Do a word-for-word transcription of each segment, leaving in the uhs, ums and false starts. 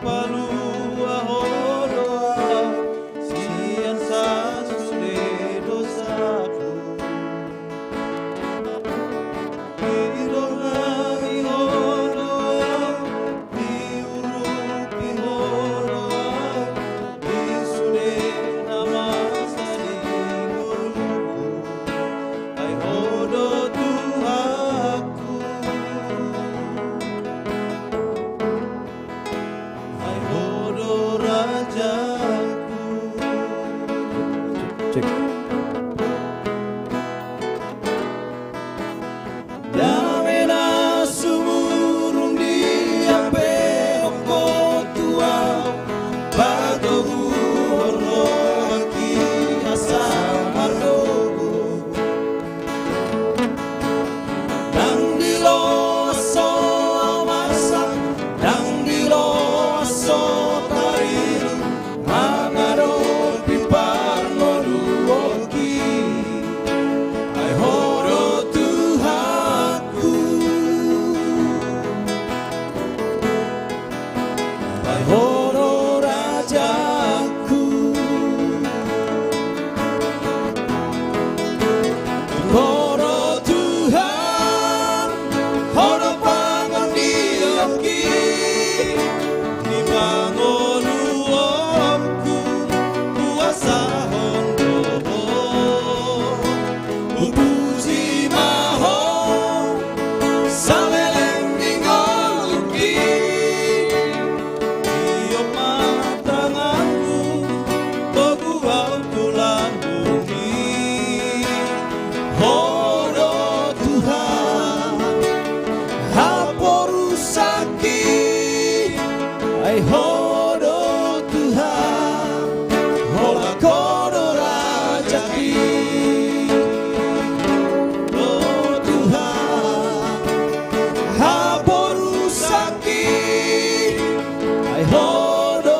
Palua Ho do au sian sasude dosaku. Didongani Ho do au, diurupi Ho do au di sude na masa di ngolungku. Ai Ho do Tuhanku. Ai Ho do rajaku. Cek. Dame na sumurung di hape ongkot tu au, patoguhon rohangki asa margogo. Ndang diloas ho au masa, ndang diloas ho tarilu, mangadopi parngoluonki. Ai Ho do Tuhanku. Ai Ho do rajaku. Ho do Tuhan, Ho do pangondionki di pangoluonku, huasahon do Ho. Hupuji ma Ho saleleng ni ngolungki. Iop ma tanganku, togu au tu lambungmi. Ho do Tuhan haporusangki. Ai Ho do Tuhan, holan Ho do rajaku. Ho do Tuhan haporusangki. Ai Ho do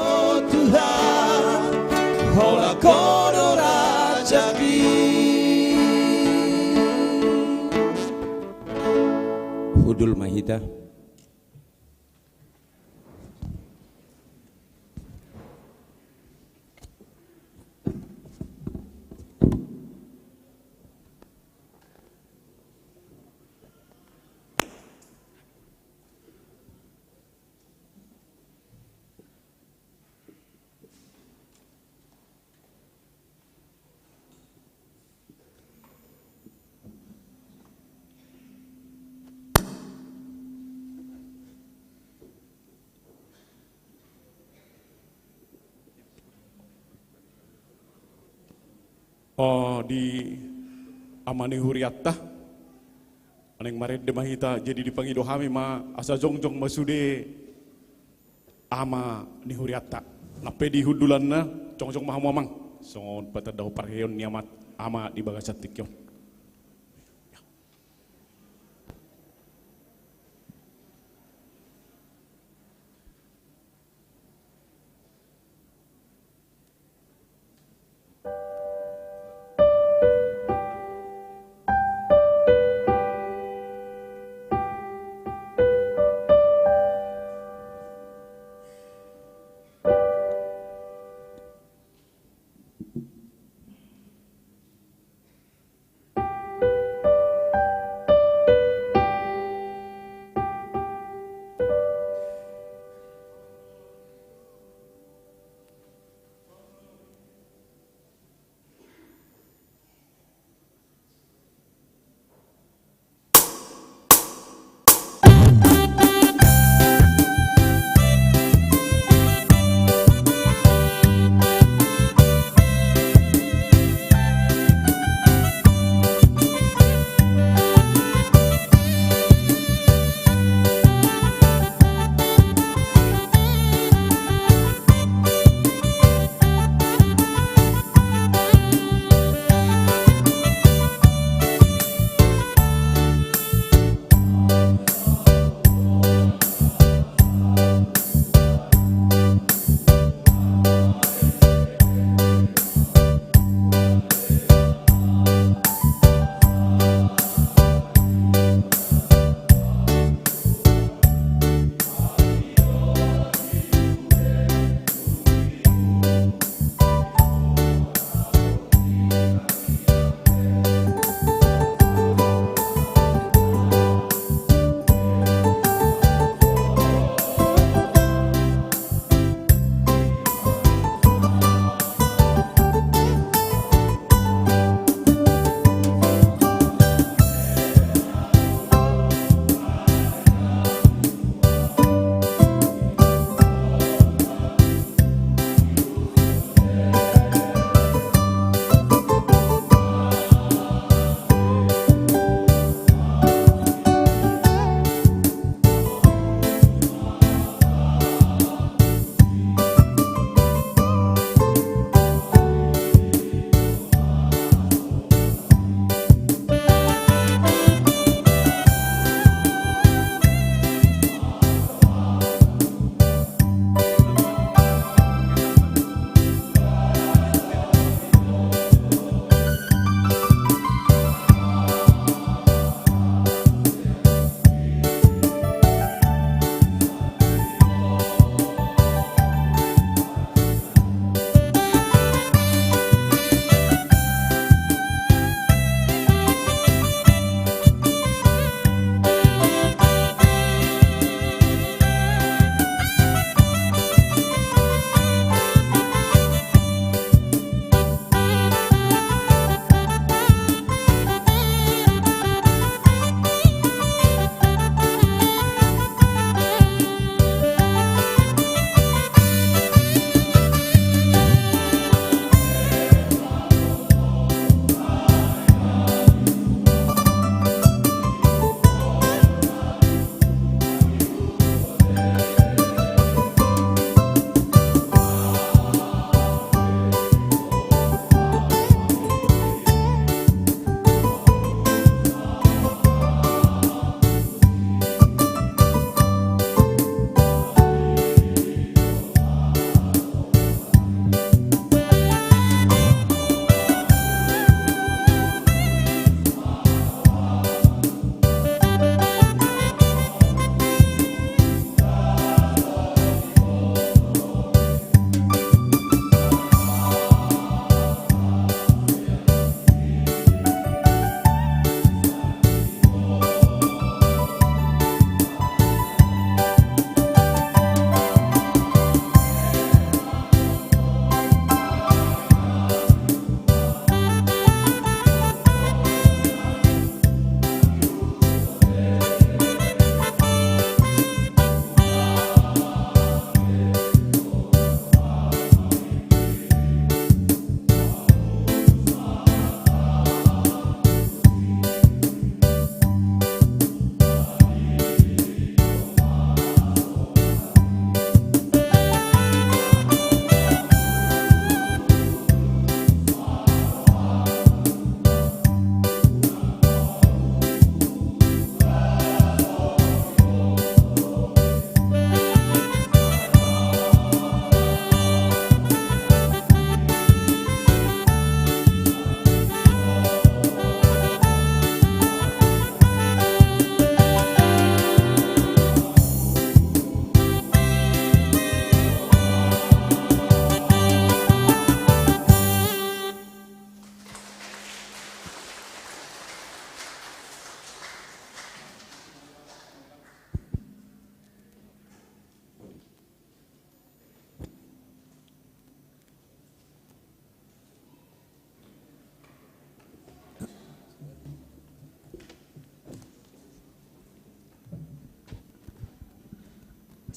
Tuhan, holan Ho do rajaku. Hundul ma hita. O, di ama ni hurianta, naeng marende ma hita, jadi dipangido hami ma asa jongjong ma sude ama ni hurianta. Nang pe di hundulanna, jongjong ma hamu amang. Songon patanda parheon ni ama, ama di bagasan tingki on.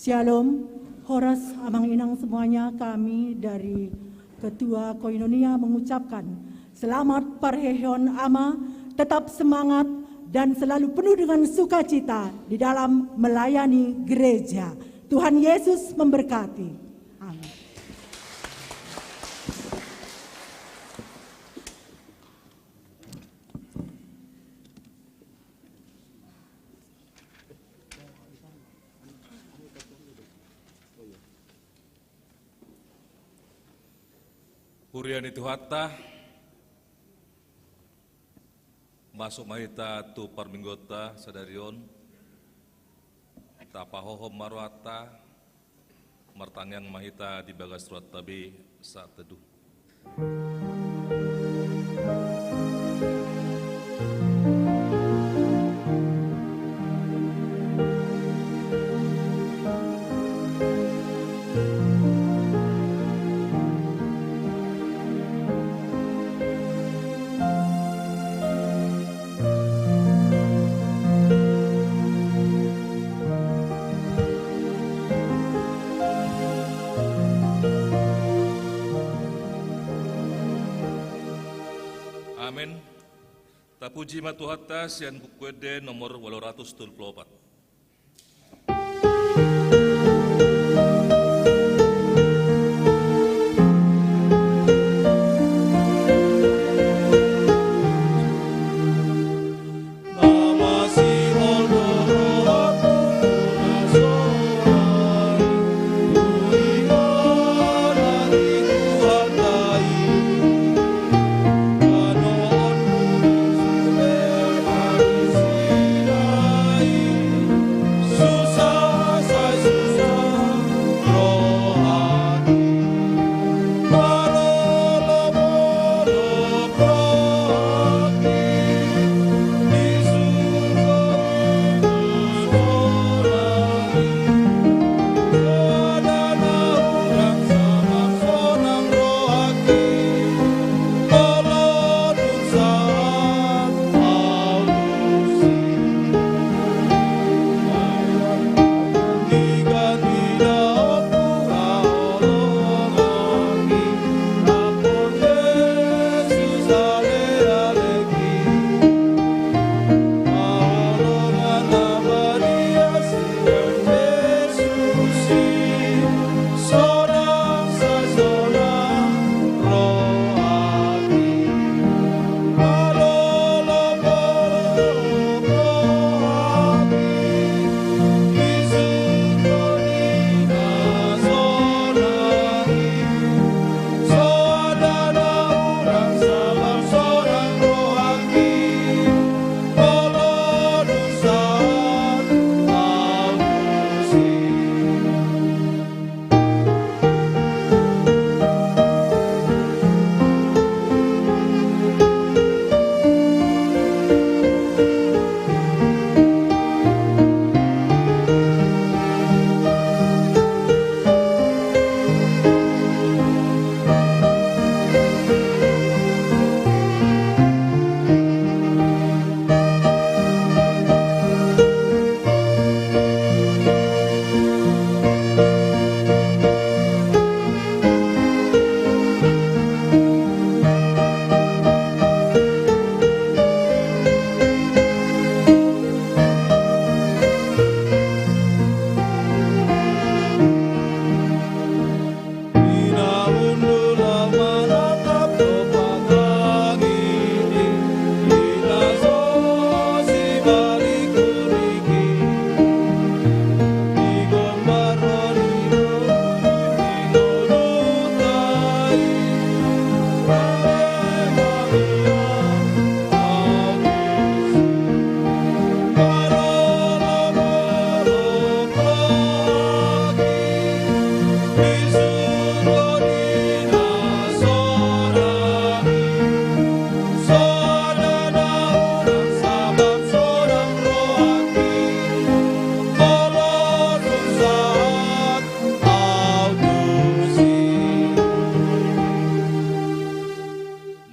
Shalom, horas amang inang semuanya, kami dari Ketua Koinonia mengucapkan selamat parheheon Ama, tetap semangat dan selalu penuh dengan sukacita di dalam melayani gereja. Tuhan Yesus memberkati. Amin. Huria ni Tuhanta, masuk ma hita tu parmingguonta sadari on. Tapahohom ma rohanta, martangiang ma hita di bagas rohanta be saat teduh. Amen. Tapuji ma Tuhanta sian Buku Ende nomor ualu ratus tolu pulu opat.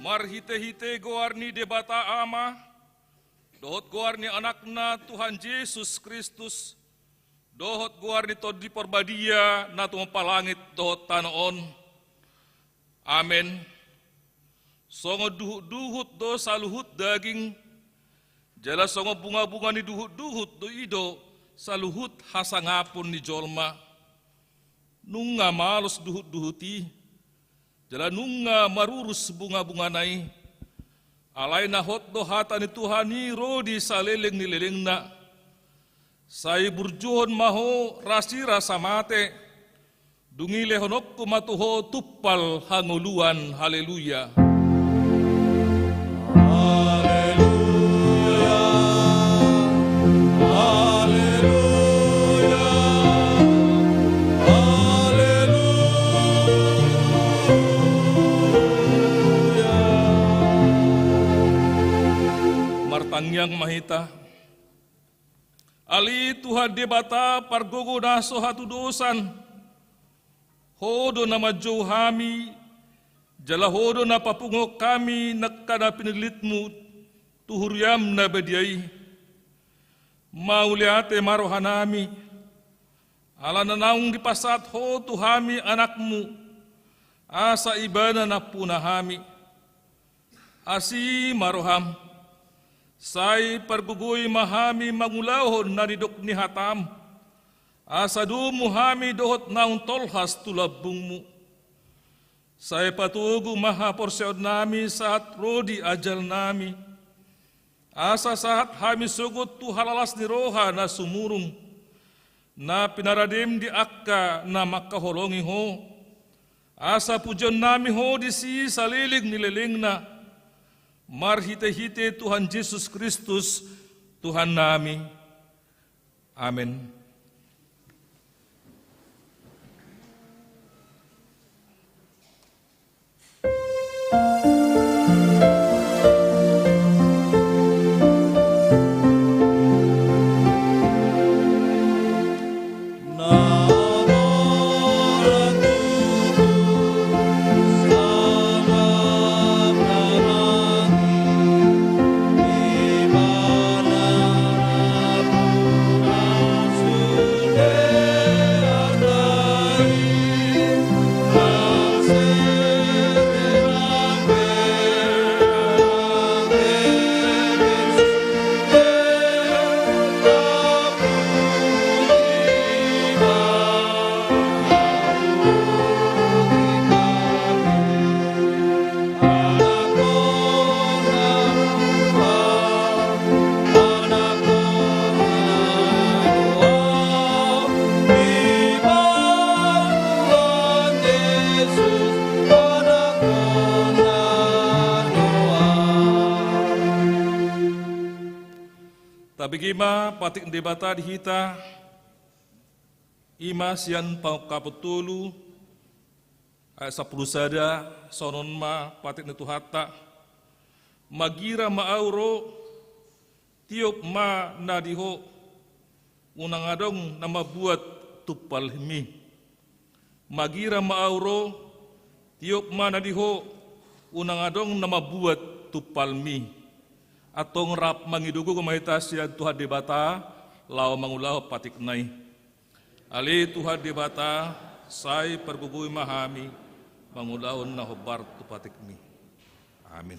Marhitehite goar ni Debata Ama, dohot goar ni Anakna Tuhan Jesus Kristus, Dohot goar ni Tondi Parbadia na tumompa langit dohot tano on. Amen. Songon duhutduhut do saluhut daging, jala songon bungabunga ni duhutduhut do i do saluhut hasangapon ni jolma. Nunga malos duhutduhut i, jala nunga marurus bungabungana i. Alai na hot do hata ni Tuhan i ro di saleleng ni lelengna. Sai burjuhon ma ho rasirasa mate, dung i lehononku ma tu ho tumpal hangoluan. Haleluya. Haleluya. Haleluya. Haleluya. Martangiang ma hita. Ale Tuhan Debata pargogo na so hatudosan, Ho do na manjou hami, jala Ho do na papunguhon hami nangkin na pinillitmu tu huriam na badia i. Mauliate ma rohanami, ala na naung dipasahat Ho tu hami Anakmu, asa Ibana nampuna hami. Asi ma roham, sai pargogoi ma hami mangulahon na nidok ni hatam, asa domu hami dohot naung tolhas tu lambungmu. Sai patogu ma haporseaonnami sahat ro di ajalnami, asa sahat hami sogot tu halalas ni roha na sumurung, na pinaradem di angka na mangkaholongi Ho. Asa pujionnami Ho disi saleleng ni lelengna, marhitehite Tuhan Jesus Kristus, Tuhannami. Amen. Tabege ma patik ni Debata di hita, i ma sian Pangungkapon tolu, ayat sampulu sada, songon on ma patik ni Tuhanta. Magira ma ahu ro, tiop ma na di ho, unang adong na mambuat tumpalmi. Magira ma ahu ro, tiop ma na di ho, unang adong na mambuat tumpalmi. Antong rap mangido gogo ma hita sian Tuhan Debata, laho mangulahon patikna i. Ale Tuhan Debata, sai pargogoi ma hami, mangulahon na hombar tu patikmi. Amin.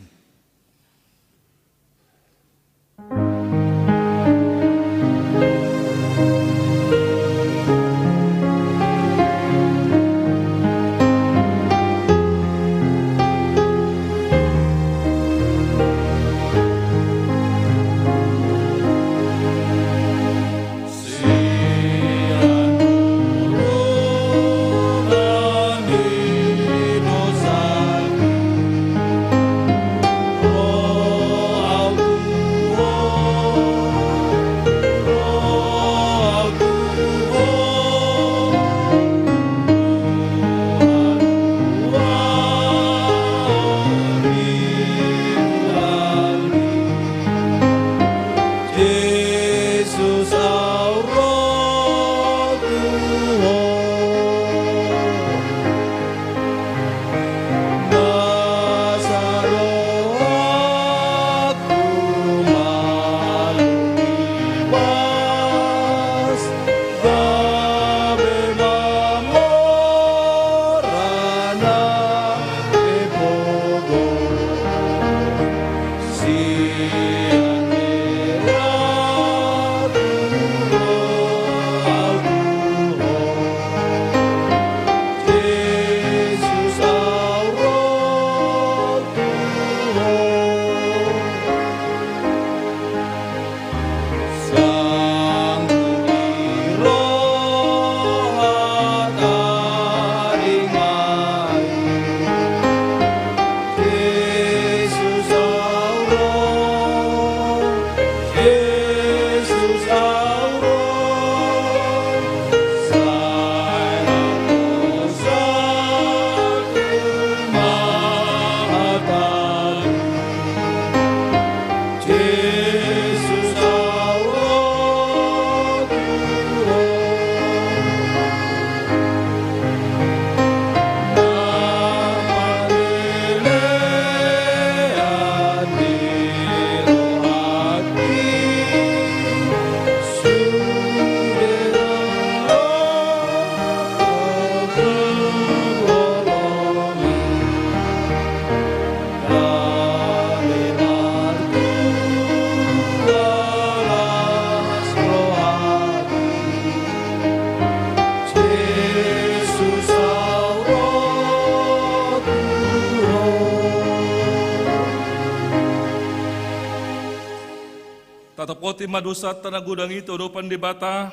Oti ma dosanta na godang i tu adopan Debata.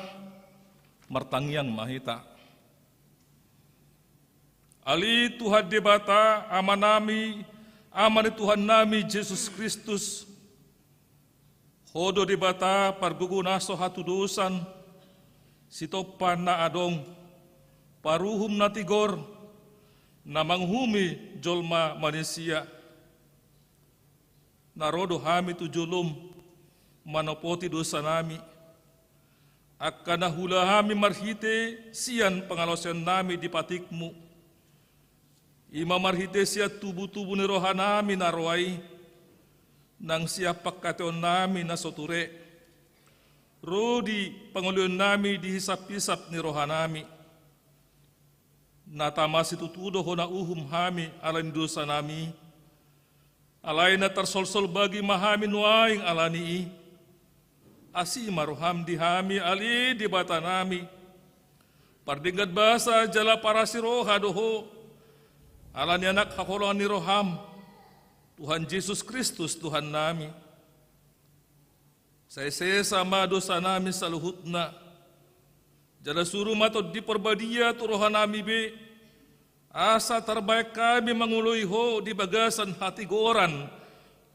Martangiang ma hita. Ale Tuhan Debata, Amanami, Ama ni Tuhannami Jesus Kristus, Ho do Debata pargogo na so hatudosan, Sitompa na adong, Paruhum na tigor, na manguhumi jolma manisia. Na ro do hami tu jolom manopoti dosanami, angka na huula hami marhite sian pangalaosionnami di patikMu. I ma marhite sian tubutubu ni rohanami na roa i, nang sian pangkataionNami na so ture, ro di pangolihonnami di hisaphisap ni rohanami. Na tama situtu do Ho na uhum hami ala ni dosanami, alai na tarsolsol bagi ma hami nuaeng ala ni i. Asi ma rohaM di hami, ale Debatanami. Pardenggan basa jala parasi roha do Ho, ala ni Anak haholongan ni rohaM, Tuhan Jesus Kristus Tuhannami. Sai sesa ma dosanami saluhutna, jala suru ma Tondi Parbadia tu rohanami be, asa tarbahen hami mangoloi Ho di bagasan hatigoran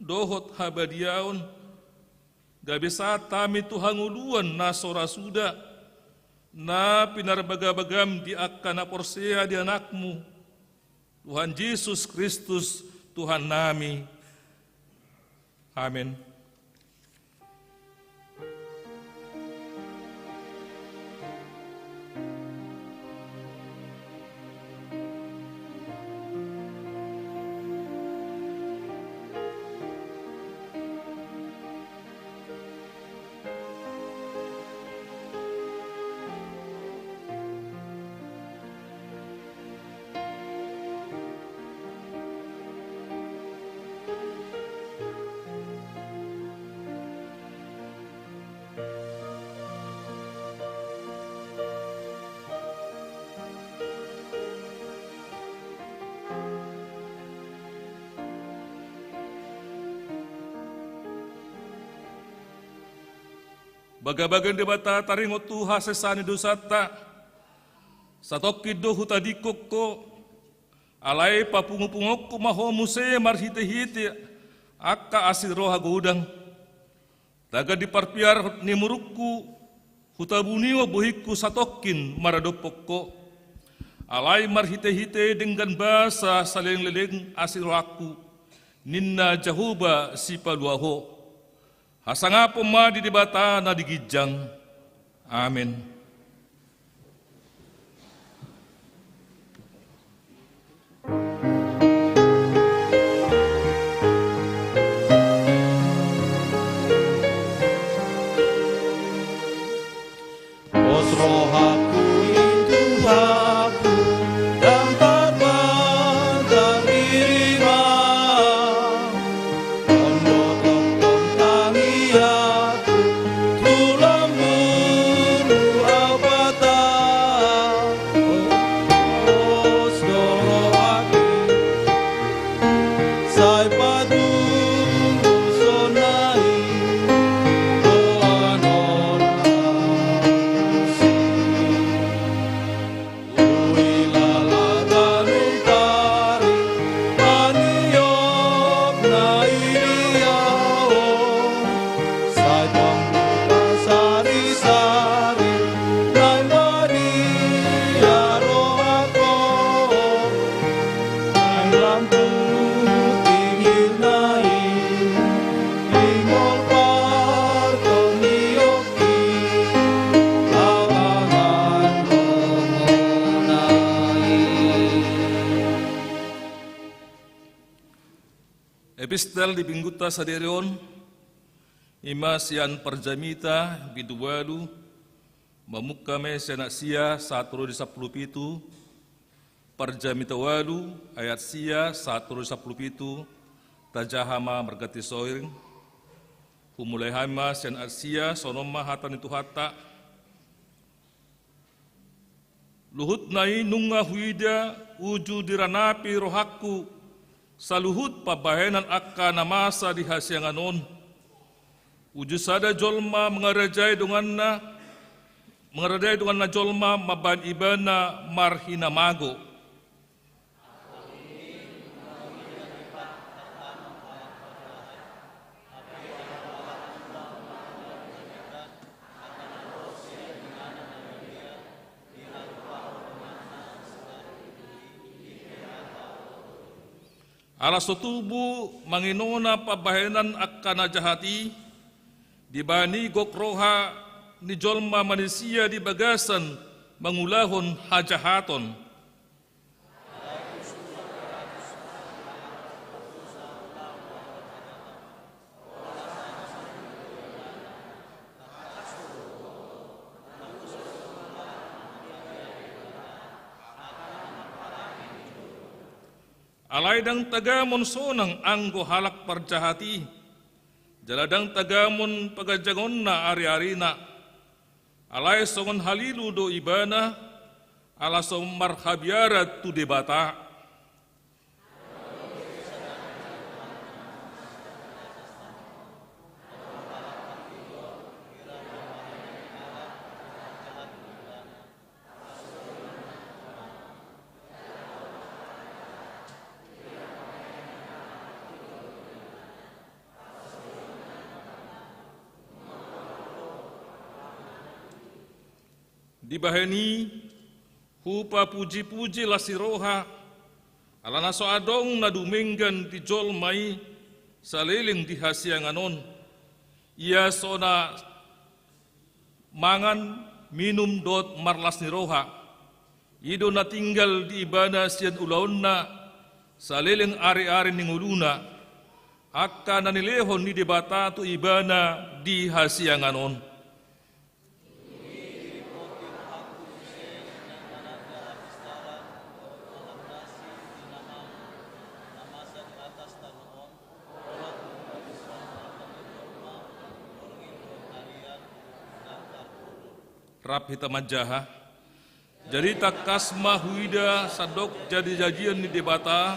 dohot habadiaon, gabe sahat hami tu hangoluan na so ra suda, na pinarbagabagaM di angka na porsea di AnakMu, Tuhan Jesus Kristus, Tuhannami. Amen. Bagabaga ni Debata taringot tu hasesaan ni dosanta, satongkin do hutadingkon Ho, alai papungupunguonku ma Ho muse marhitehite angka asi roha godang. Tagan di parpiar ni murukku, hutabuni ma bohingku satongkin maradophon Ho. Alai marhitehite denggan basa saleleng-leleng asi rohangku, ninna Jahowa Sipalua Ho. Hasangapon ma di Debata na di ginjang. Amen. Pos rohangku i Tuhanku, dang tarpantang diriMa. On do tongtong tangiangku, tu lambungMu ahu patah. Pos do rohangki, sai patulushon na i doanon asi. Huilala ganup ari maniop na i di ahu, sai tong hupasarisari naeng badia rohangku. Naeng lam tu tingkirna i, ingkon partongkion i, halangan rohana i. Epistel di Minggunta sadari on, i ma sian Parjamita bindu ualu, mamungka ma i sian ayat sia sahat ro di sampulu pitu, Parjamita ualu ayat sia sahat ro di sampulu pitu, tajaha ma marganti soring. Humulai hami ma sian ayat sia, songon on ma hata ni Tuhanta. Luhutna i nunga huida uju diranapi rohangku saluhut pambahenan angka na masa di hasiangan on. Uju sada jolma mangarajai donganna, mangarajai donganna jolma mambahen ibana marhinamago. Ala so tubu manginona pambahenan angka na jahat i, dibahen i gok roha ni jolma manisia di bagasan mangulahon hajahaton. Alai ndang tagamon sonang anggo halak parjahat i, jala ndang tagamon paganjangonna ari-arina. Alai songon halilu do ibana, ala so marhabiaran tu Debata. Dibahen i, hupapuji-puji las ni roha, ala na so adong na dumenggan di jolma i saleleng di hasiangan on. Ia so na mangan, minum dohot marlas ni roha. I do na tinggal di ibana sian ulaonna saleleng ari-ari ni ngoluna, angka na nilehon ni Debata tu ibana di hasiangan on. Rap hita manjaha. Jadi tangkas ma huida sandok jajijajian ni Debata,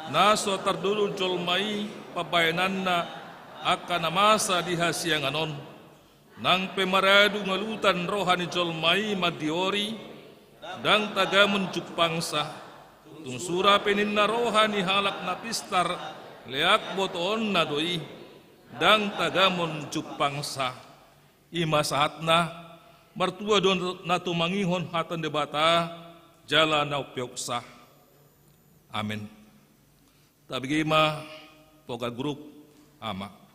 na so tardodol jolma i pambahenanna angka na masa di hasiangan on. Nang pe maradu ngalutan roha ni jolma i mandiori, ndang tagamon jumpangsa. Tung sura pe ninna roha ni halak na pistar, leak botoonna do i, ndang tagamon jumpangsa. I ma sahatna, martua do na tumangihon hata ni Debata, jala na umpeopsa. Amen. Tabege ma, vokal grup, Ama.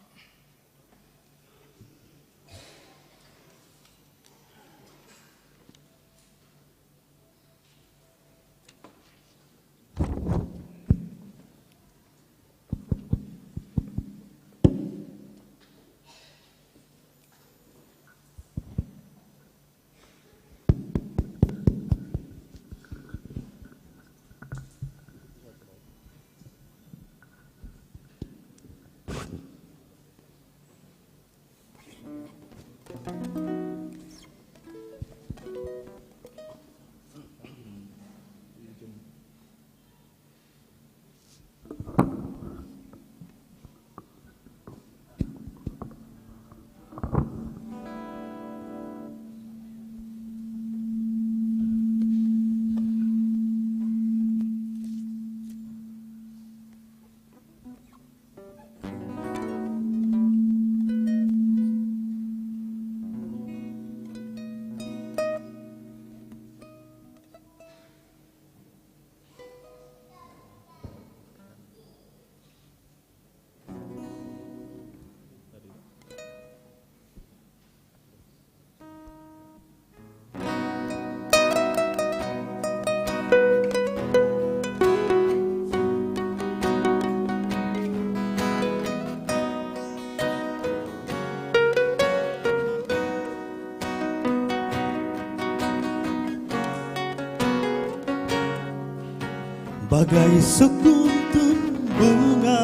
Bagai sekuntum bunga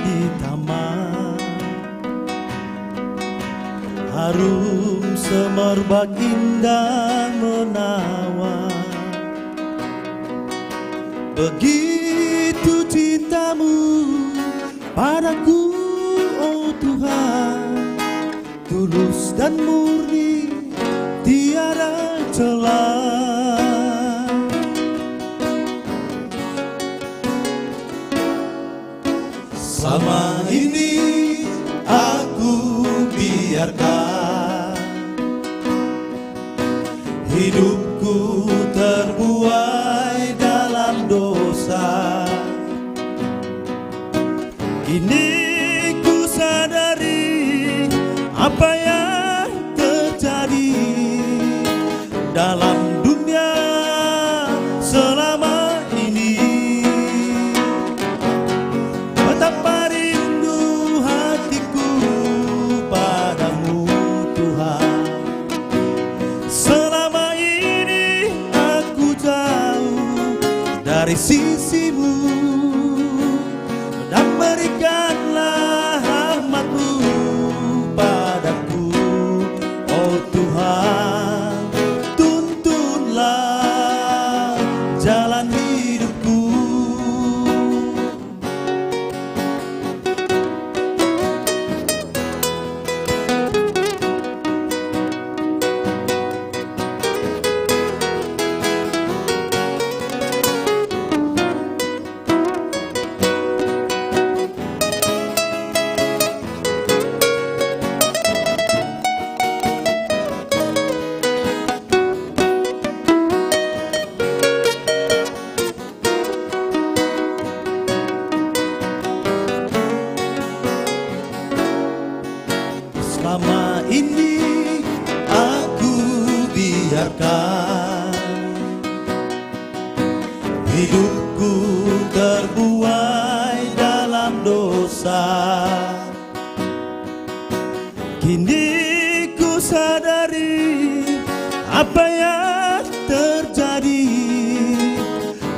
di taman, harum semerbak indah menawan. Begitu cintamu padaku, oh Tuhan, Tulus dan murni, tiada celah. Selama ini aku biarkan hidupku terbuai dalam dosa. Kini ku sadari apa yang terjadi dalam dunia selama ini. Betapa rindu hatiku padamu, Tuhan. Selama ini aku jauh dari sisimu, dan berikanlah rahmat-Mu padaku, oh Tuhan, tuntunlah jalan hidupku. Selama ini aku biarkan hidupku terbuai dalam dosa. Kini ku sadari apa yang terjadi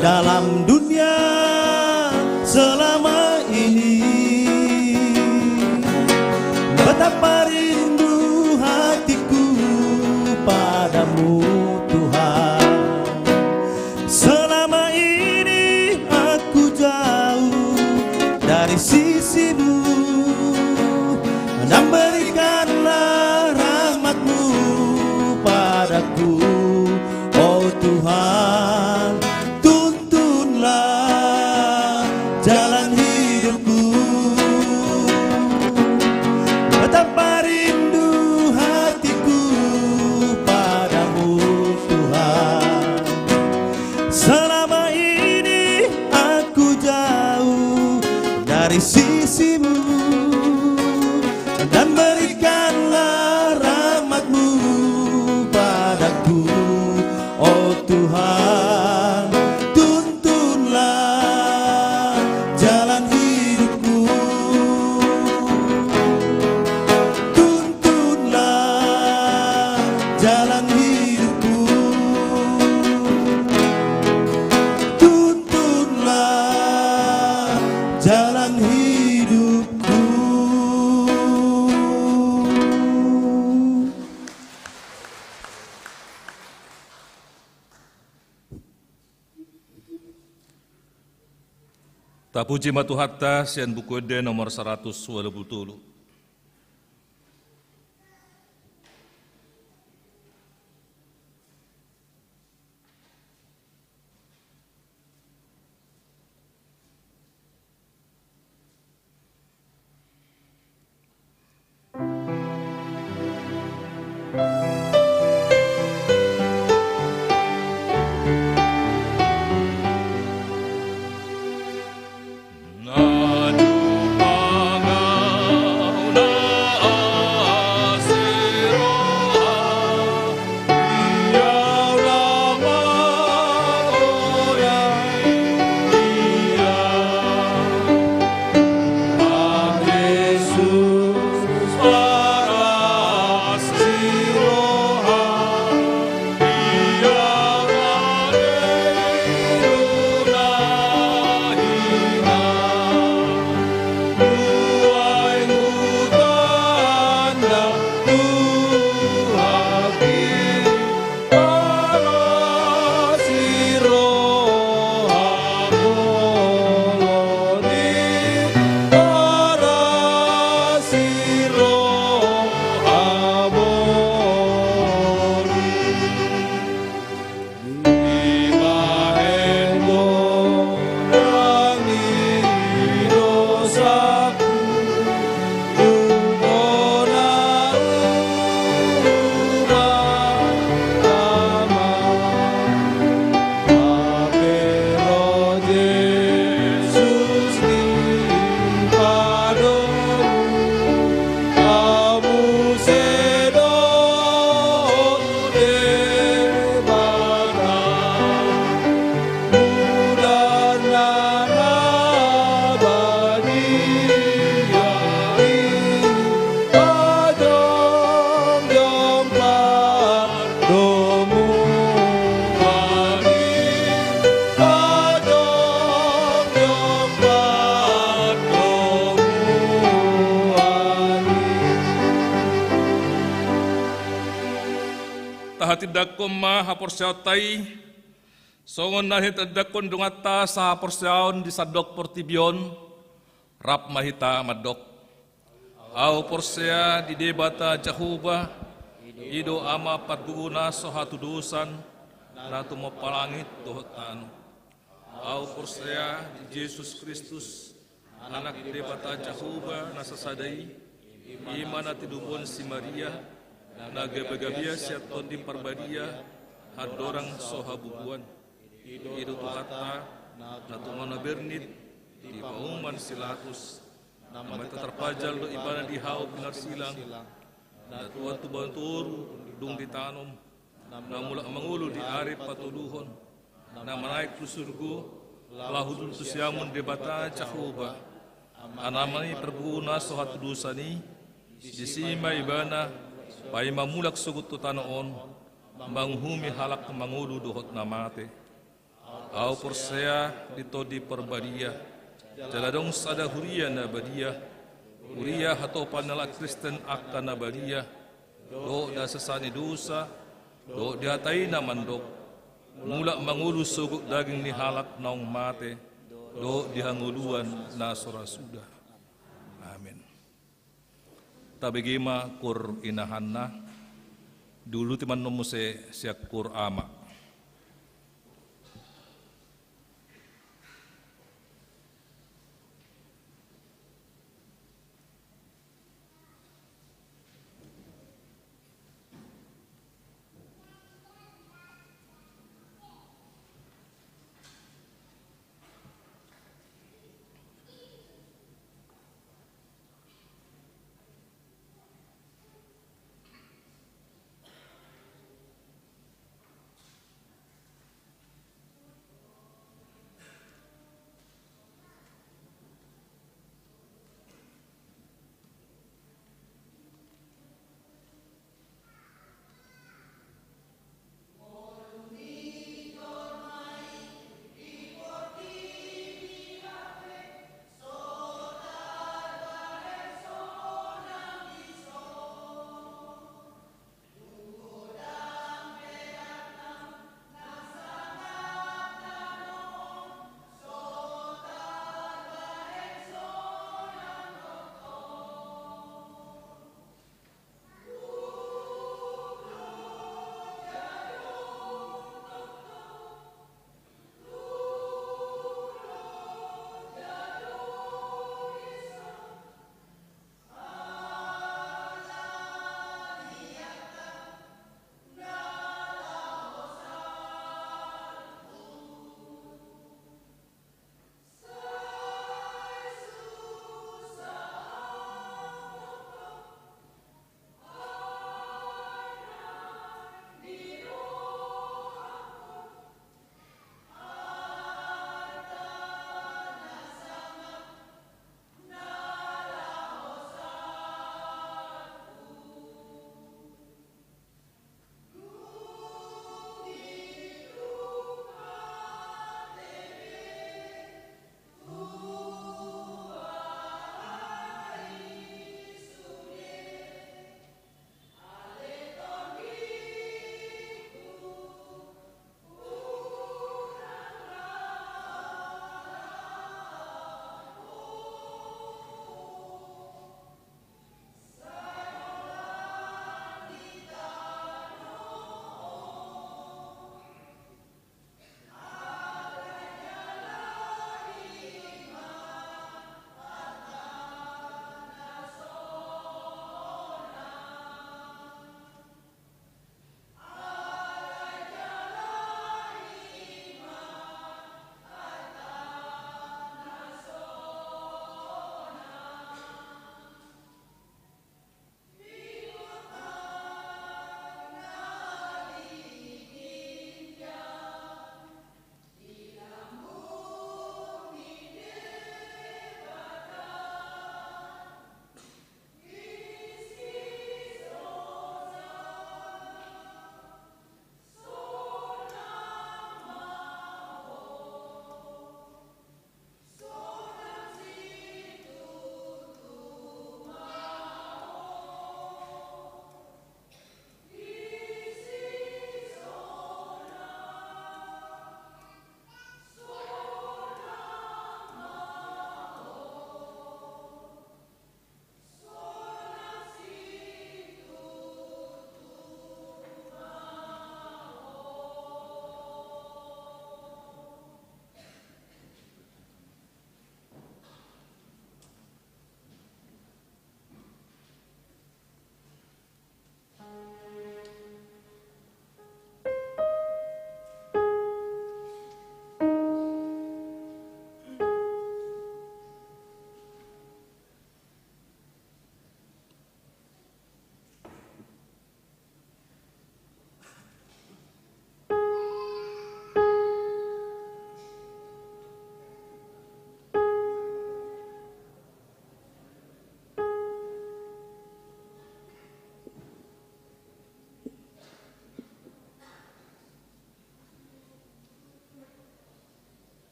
dalam dunia selama ini. Betapa rindu hatiku padamu, Tuhan. Selama ini aku jauh dari sisimu, dan berikanlah rahmat-Mu padaku, oh Tuhan, tuntunlah jalan hidupku. Betapa rindu hatiku padamu, Tuhan. Selama ini aku jauh dari sisimu, dan berikanlah rahmat-Mu padaku, oh Tuhan, tuntunlah jalan hidupku. Tuntunlah jalan hidupku. Tuntunlah jalan hidupku. Tapuji ma Tuhanta sian Buku Ende nomor saratus ualu pulu tolu. Tindangkon ma haporseaonta i, songon na tinindangkon donganta sahaporseaon di sandok portibi on. Rap ma hita mandok: Ahu porsea di Debata Jahowa, i do Ama pargogo na so hatudosan, na tumompa langit dohot tano. Ahu porsea di Jesus Kristus, Anak ni Debata Jahowa na sasada i, i ma na tinubuhon si Maria, na gabagabea sian Tondi Parbadia, andorang so habubuhan. I do Tuhanta, na tumangihon na bernit di pahuman si Latus, na marhite tarpajal do Ibana di hau pinarsilang, na tuat tu banua toru dung ditanom, na mulak mangolu di ari patoluhon, na manaek tu surgo, laho duduk tu siamun Debata Jahowa, Ama ni pargogo na so hatudosan i. Disi ma Ibana paima mulak sogot tu tano on, manguhumi halak mangolu dohot na mate. Ahu porsea di Tondi Parbadia, jala adong sada huria na badia, huria hatopan ni halak Kristen angka na badia, dohot di hasesaan ni dosa, dohot di hata i na mandok, mulak mangolu sogot daging ni halak naung mate, dohot di hangoluan na so ra suda. Amen. Tabege ma koor inahanna, diuduti ma annon muse sian koor ama.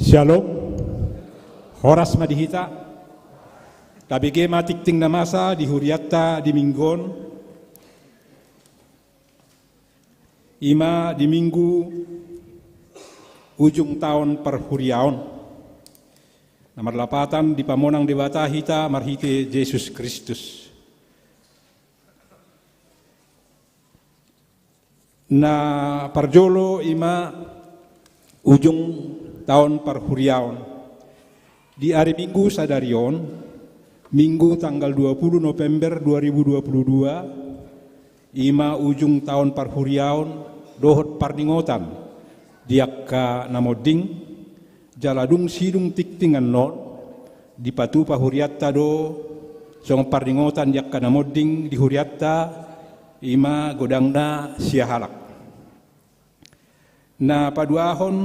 Syalom. Horas ma di hita. Tabege ma tingting na masa di hurianta di minggu on. Ima di minggu ujung taon parhuriaon, na marlapatan dipamonang Debata hita marhite Jesus Kristus. Na parjolo ima ujung taon parhuriaon. Di ari Minggu sadari on, Minggu tanggal dua puluh November dua ribu dua puluh dua, ima ujung taon parhuriaon dohot parningotan di angka na monding, jala dung sidung tingting annon, dipatupa hurianta do songon parningotan di angka na monding di hurianta, ima godangna sia halak. Na paduahon,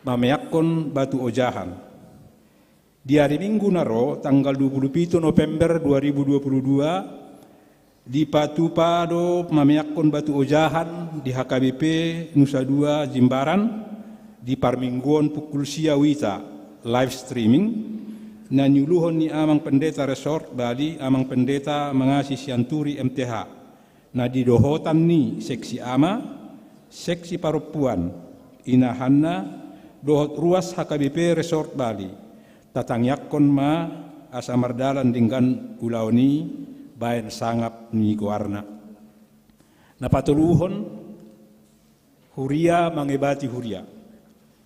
mameakkon batu ojahan. Di ari Minggu na ro, tanggal dua puluh pitu November dua ribu dua puluh dua, dipatupa do mameakkon batu ojahan di H K B P Nusa Dua Jimbaran, di parmingguon pukul sia wita, live streaming, na niuluhon ni Amang Pendeta Resort Bali, Amang Pendeta Mangasi Sianturi M T H, na di dohotan ni seksi ama, seksi parompuan, inahanna, dohot ruas H K B P Resort Bali. Tatangiangkon ma asa mardalan denggan ulaon i baen sangap ni goarna. Na patoluhon, huria mangebati huria.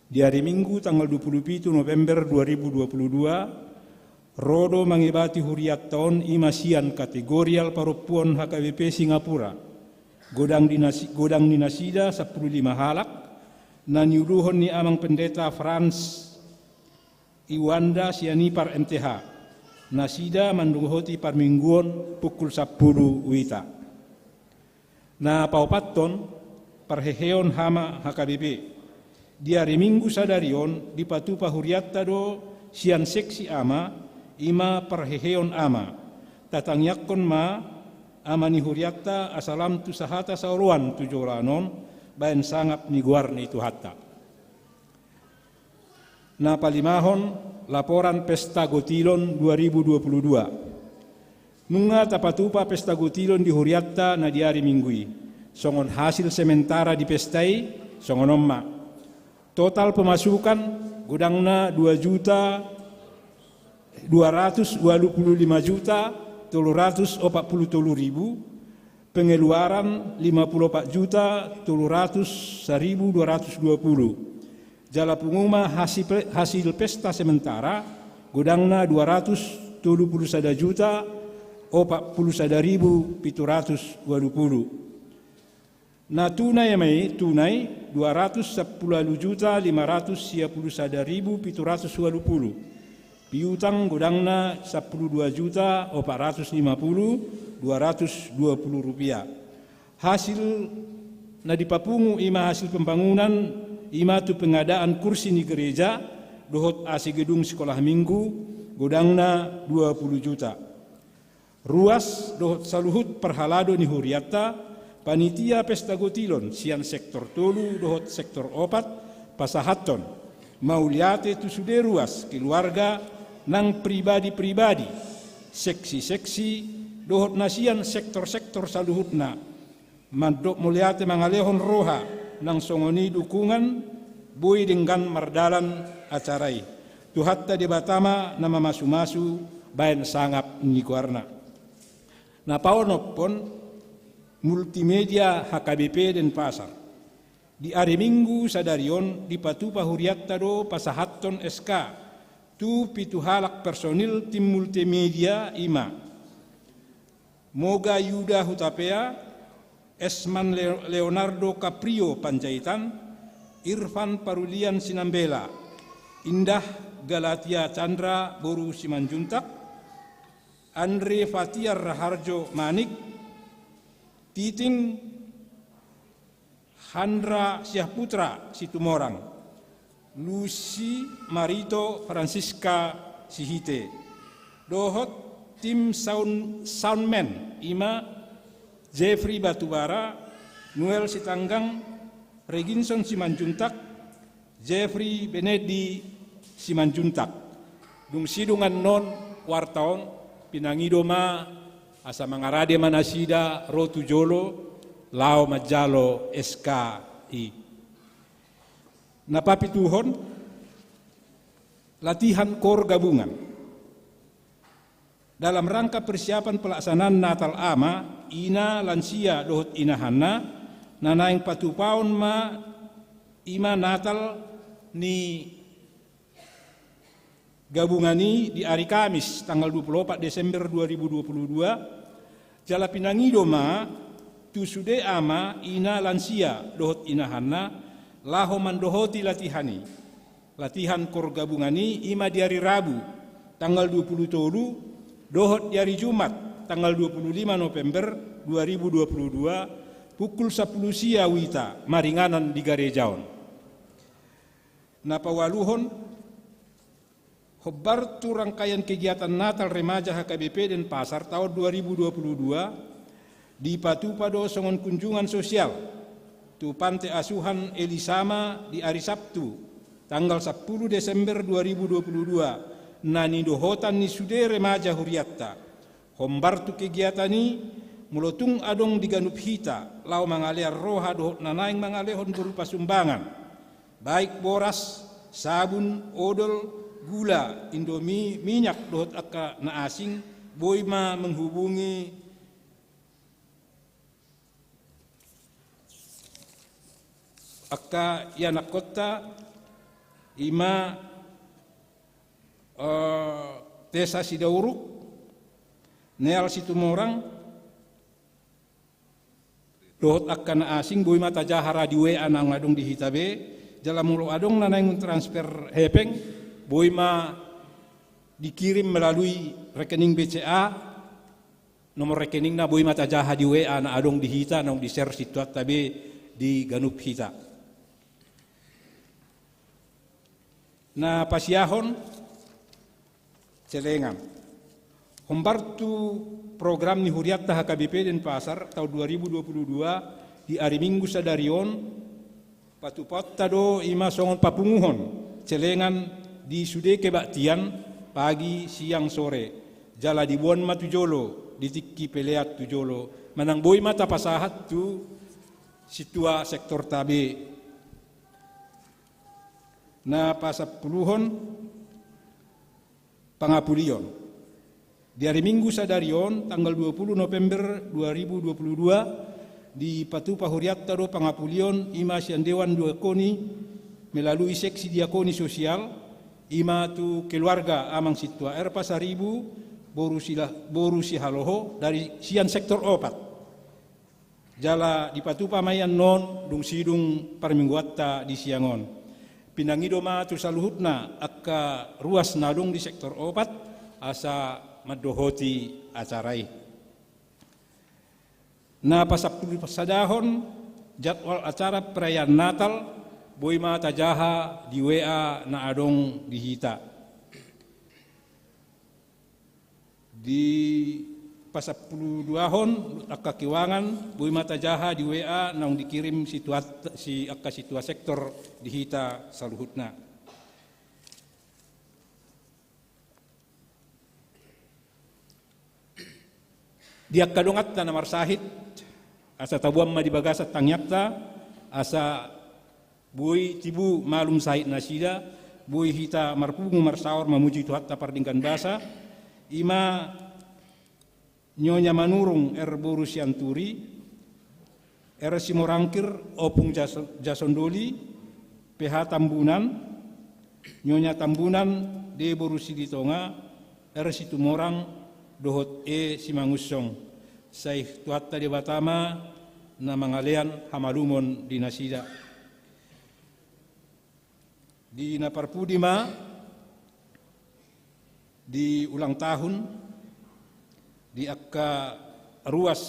Di ari Minggu tanggal dua puluh pitu November dua ribu dua puluh dua, ro do mangebati hurianta on ima sian kategorial parompuan H K B P Singapura. Godang di nasi-, godang ni nasida sampulu lima halak, na niuluhon ni Amang Pendeta Frans Iwanda sian Ipar M T H. Nasida mandohoti parmingguon pukul sampulu wita. Na paopathon, parheheon hama H K B P. Di ari Minggu sadari on dipatupa hurianta do sian seksi ama, ima parheheon ama. Tatangiangkon ma ama ni hurianta asa lam tu sahata saoloan tu joloan on, baen sangap ni goar ni Tuhanta. Na palimahon, laporan Pesta Gotilon dua ribu dua puluh dua. Nunga tapatupa Pesta Gotilon di hurianta na di ari Minggu i. Songon hasil sementara di pesta i, songon on ma. Total pemasukan godangna dua juta, dua ratus dua puluh lima juta tolu ratus opat puluh tolu ribu, pengeluaran lima puluh opat juta tolu ratus, saribu dua ratus dua puluh. Jala pungu ma hasil pe-, hasil pesta sementara, godangna dua ratus tolu puluh sada juta opat puluh sada ribu pitu ratus ualu puluh. Na tunai ma i, tunai dua ratus sampulu ualu juta lima ratus sia puluh sada ribu pitu ratus ualu puluh. Piutang godangna sampulu dua juta opat ratus lima puluh dua ratus dua puluh rupiah. Hasil na dipapungu ima hasil pembangunan, ima tu pengadaan kursi ni gereja dohot A C gedung sekolah minggu, godangna dua puluh juta. Ruas dohot saluhut parhalado ni hurianta, panitia Pesta Gotilon sian sektor tolu dohot sektor opat pasahathon mauliate tu sude ruas keluarga nang pribadi-pribadi, seksi-seksi, dohot na sian sektor-sektor saluhutna. Mandok mauliate mangalehon roha nang songon i dukungan boi denggan mardalan acara i. Tuhanta Debata ma na mamasu-masu baen sangap ni goarna. Na paonomhon, Multimedia H K B P Denpasar. Di ari Minggu sadari on dipatupa hurianta do pasahathon S K tu pitu halak personil tim multimedia, ima Moga Yuda Hutapea, Esman Leo-, Leonardo Caprio Panjaitan, Irfan Parulian Sinambela, Indah Galatia Chandra boru Simanjuntak, Andre Fatiar Raharjo Manik, Titing Handra Syahputra Situmorang, Lucy Marito Francisca Sihite, dohot tim sound, soundman, ima Jeffrey Batubara, Noel Sitanggang, Reginson Simanjuntak, Jeffrey Benendi Simanjuntak. Dung sidung annon warta on, pinangido ma asa mangarade ma nasida ro tu jolo laho manjalo S K I. Na papituhon, latihan kor gabungan. Dalam rangka persiapan pelaksanaan Natal ama, ina, lansia dohot inahanna, na naeng patupaon ma i ma Natal ni gabungan i di ari Kamis tanggal dua puluh opat Desember dua ribu dua puluh dua, jala pinangido ma tu sude ama, ina, lansia dohot inahanna laho mandohoti latihan i. Latihan kor gabungan i i ma di ari Rabu tanggal dua puluh tolu dohot di ari Jumat tanggal dua puluh lima November dua ribu dua puluh dua, pukul sampulu sia uita maringanan di gareja on. Na paualuhon, hombar tu rangkaian kegiatan Natal Remaja H K B P Denpasar taon dua ribu dua puluh dua, dipatupa do songon kunjungan sosial tu Pante Asuhan Elisama di ari Sabtu tanggal sampulu Desember dua ribu dua puluh dua, na nidohotan ni sude remaja hurianta. Hombar tu kegiatan i, molo tung adong di ganup hita laho mangalean roha dohot na naeng mangalehon berupa sumbangan, baik boras, sabun, odol, gula, Indomie, minyak dohot angka na asing, boi ma menghubungi angka ianakhonta, i ma, eh, Tessa Sidauruk, Neal Situmorang, dohot angka na asing, boi ma tajaha ra di W A naung adong di hita be. Jala molo adong na naeng transfer hepeng, boi ma dikirim melalui rekening B C A, nomor rekeningna boi ma tajaha di W A na adong di hita, naung di-share situanta be di ganup hita. Na pasiahon, celengan. Hombar tu program ni hurianta H K B P Denpasar taon dua ribu dua puluh dua, di ari Minggu sadari on, patupaonta do i ma songon papunguhon celengan di sude kebaktian, pagi, siang, sore, jala diboan ma tu jolo di tingki pelean tu jolo, manang boi ma tapasahat tu sintua sektorta be. Na pasampuluhon, pangapulion. Di ari Minggu sadari on, tanggal dua puluh November dua ribu dua puluh dua, dipatupa hurianta do pangapulion, i ma sian Dewan Diakoni melalui seksi diakoni sosial, i ma tu keluarga Amang Sintua R Pasaribu, boru Sila-, boru Sihaloho, dari sian sektor opat. Jala dipatupa ma i annon dung sidung parmingguanta di siang on. Pinangido ma tu saluhutna angka ruas na adong di sektor opat asa mandohoti acara i. Na pasampulu pasadahon, jadwal acara perayaan Natal boi ma tajaha di W A na adong di hita. Di pasampulu duahon, angka keuangan boi ma tajaha di W A naung dikirim situa-, si angka sintua sektor di hita saluhutna. Di angka donganta na marsahit, asa taboan ma di bagasan tangiangta, asa boi tibu malum sahit nasida, boi hita marpungu marsaor mamuji Tuhanta pardenggan basa, i ma Nyonya Manurung R boru Sianturi, R Simorangkir Ompung Jas-, Jasondoli, P H Tambunan, Nyonya Tambunan D boru Silitonga, R Situmorang, dohot E Simangunsong. Sai Tuhanta Debata ma na mangalean hamalumon di nasida. Di na parpudi ma di ulang tahun, di angka ruas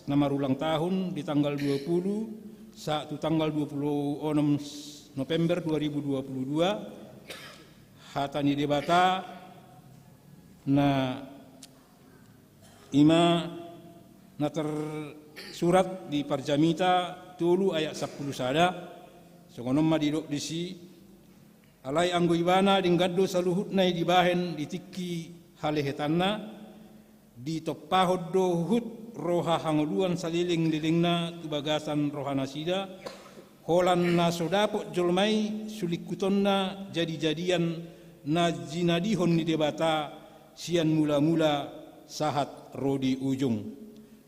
na marulang tahun di tanggal dua puluh sahat tu tanggal dua puluh onom November dua ribu dua puluh dua, hata ni Debata na i ma na tersurat di Parjamita tolu ayat sampulu sada, songon on ma didok disi, Alai anggo ibana denggan do saluhutna i dibahen di tingki halehetanna, ditompahon do huhut roha hangoluan salelenglelengna tu bagasan rohanasida, holan na so dapot jolma i sulingkutonna jadijadian na jinadihon ni Debata sian mulamula sahat ro di ujung.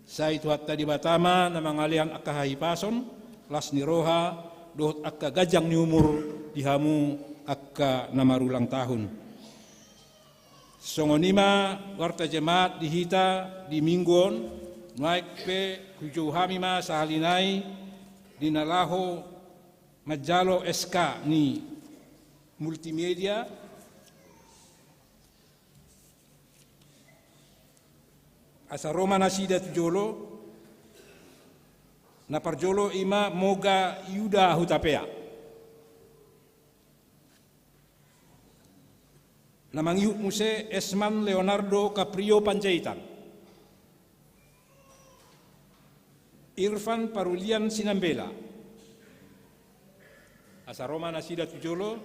Sai Tuhanta Debata ma na mangalehon angka hahipason, las ni roha, dohot angka ganjang ni umur di hamu angka na marulang tahun. Songon i ma warta jemaat di hita di minggu on. Nuaeng pe hujou hami ma sahali nai di na laho manjalo S K ni multimedia, asa ro ma nasida tu jolo. Na parjolo i ma Moga Yuda Hutapea. Na mangihut muse Esman Leonardo Caprio Panjaitan, Irfan Parulian Sinambela. Asa ro ma nasida tu jolo.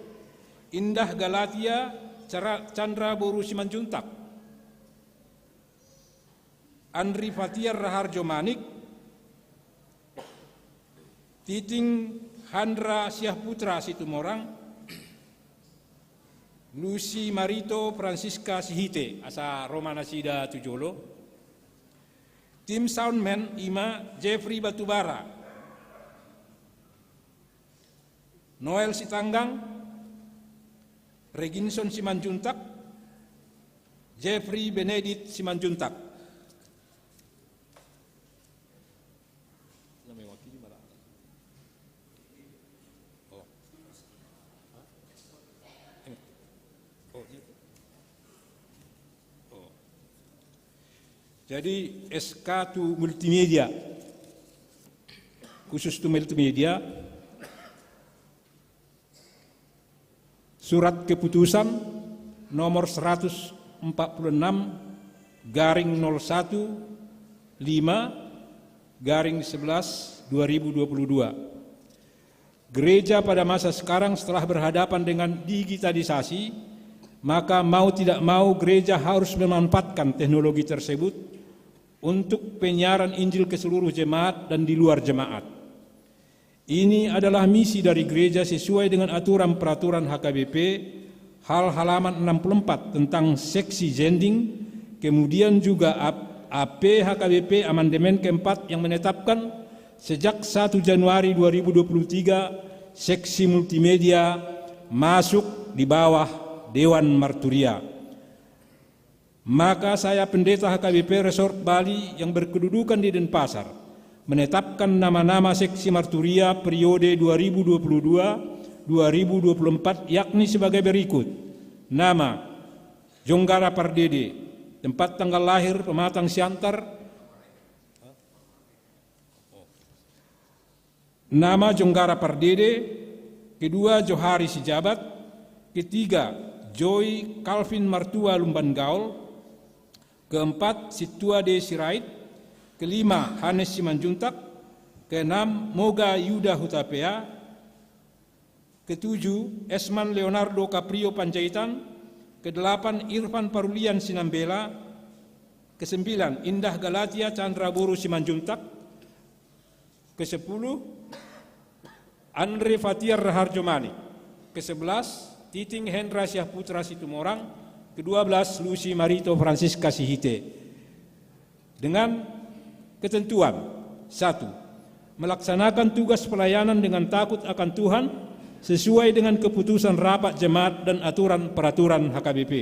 Indah Galatia Cara-, Chandra boru Simanjuntak, Andri Fatiar Raharjo Manik, Titing Handra Syahputra Situmorang, Lucy Marito Francisca Sihite. Asa ro ma nasida tu jolo. Tim soundman i ma Jeffrey Batubara, Noel Sitanggang, Reginson Simanjuntak, Jeffrey Benedict Simanjuntak. Jadi S K tu multimedia, khusus tu multimedia, surat keputusan nomor seratus empat puluh enam garing nol satu lima garing sebelas dua ribu dua puluh dua. Gereja pada masa sekarang setelah berhadapan dengan digitalisasi, maka mau tidak mau gereja harus memanfaatkan teknologi tersebut untuk penyiaran Injil ke seluruh jemaat dan di luar jemaat. Ini adalah misi dari gereja sesuai dengan aturan peraturan H K B P, hal halaman enam puluh empat tentang seksi zending, kemudian juga A P H K B P amandemen keempat yang menetapkan sejak satu Januari dua ribu dua puluh tiga, seksi multimedia masuk di bawah Dewan Marturia. Maka saya, Pendeta H K B P Resort Bali yang berkedudukan di Denpasar, menetapkan nama-nama seksi marturia periode dua ribu dua puluh dua dua ribu dua puluh empat, yakni sebagai berikut. Nama: Jonggara Pardede, tempat tanggal lahir Pematang Siantar. Nama: Jonggara Pardede. Kedua: Johari Sijabat. Ketiga: Joy Calvin Martua Lumban Gaol. Keempat: Sintua D Sirait. Kelima: Hanes Simanjuntak. Keenam: Moga Yuda Hutapea. Ketujuh: Esman Leonardo Caprio Panjaitan. Kedelapan: Irfan Parulian Sinambela. Kesembilan: Indah Galatia Chandra Boru Simanjuntak. Kesepuluh: Andre Fatiar Raharjo Manik. Kesebelas: Titing Hendra Syahputra Situmorang. Kedua belas: Lucy Marito Francisca Sihite. Dengan ketentuan: satu, melaksanakan tugas pelayanan dengan takut akan Tuhan sesuai dengan keputusan rapat jemaat dan aturan peraturan H K B P.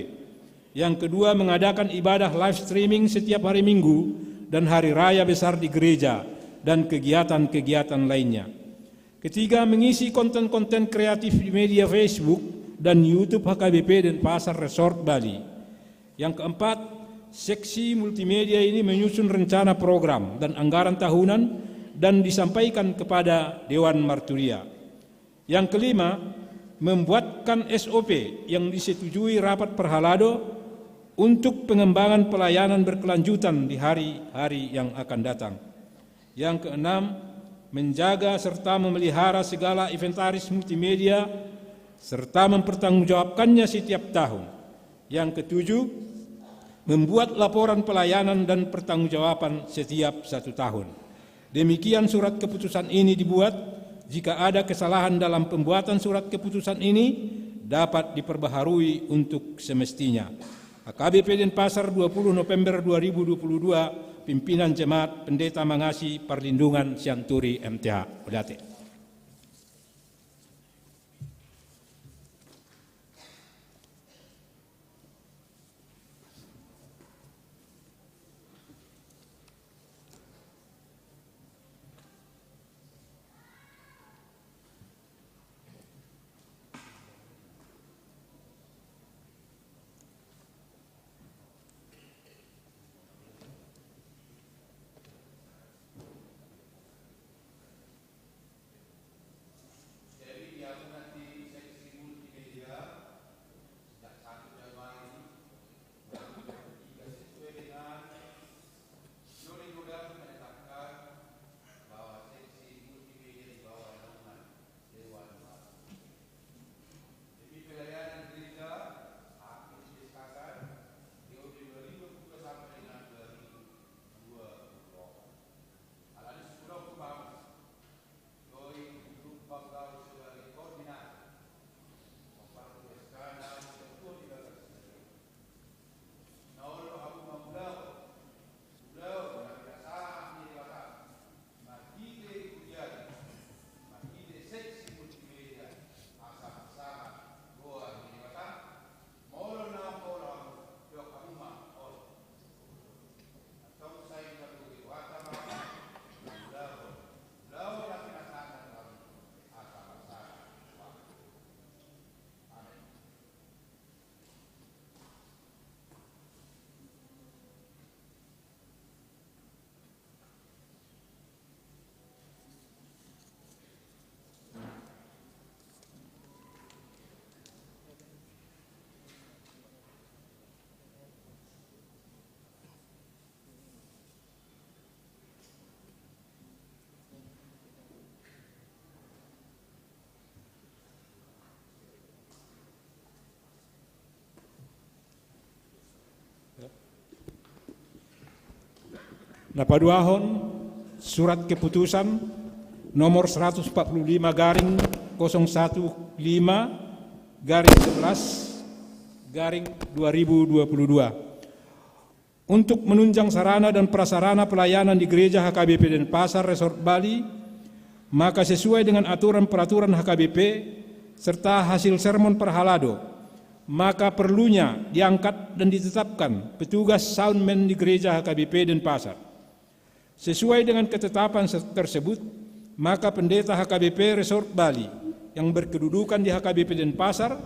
Yang kedua, mengadakan ibadah live streaming setiap hari Minggu dan hari raya besar di gereja, dan kegiatan-kegiatan lainnya. Ketiga, mengisi konten-konten kreatif di media Facebook dan YouTube H K B P Denpasar Resort Bali. Yang keempat, seksi multimedia ini menyusun rencana program dan anggaran tahunan dan disampaikan kepada Dewan Marturia. Yang kelima, membuatkan S O P yang disetujui rapat parhalado untuk pengembangan pelayanan berkelanjutan di hari-hari yang akan datang. Yang keenam, menjaga serta memelihara segala inventaris multimedia serta mempertanggungjawabkannya setiap tahun. Yang ketujuh, membuat laporan pelayanan dan pertanggungjawaban setiap satu tahun. Demikian surat keputusan ini dibuat. Jika ada kesalahan dalam pembuatan surat keputusan ini, dapat diperbaharui untuk semestinya. H K B P Denpasar, dua puluh November dua ribu dua puluh dua, pimpinan jemaat, Pendeta Mangasi Parlindungan Sianturi, M T H. Mauliate. Na paduahon, surat keputusan nomor seratus empat puluh lima garing kosong satu lima garing sebelas garing dua ribu dua puluh dua. Untuk menunjang sarana dan prasarana pelayanan di Gereja H K B P Denpasar Resort Bali, maka sesuai dengan aturan peraturan H K B P serta hasil sermon parhalado, maka perlunya diangkat dan ditetapkan petugas soundman di Gereja H K B P Denpasar. Sesuai dengan ketetapan se-, tersebut, maka Pendeta H K B P Resort Bali yang berkedudukan di H K B P Denpasar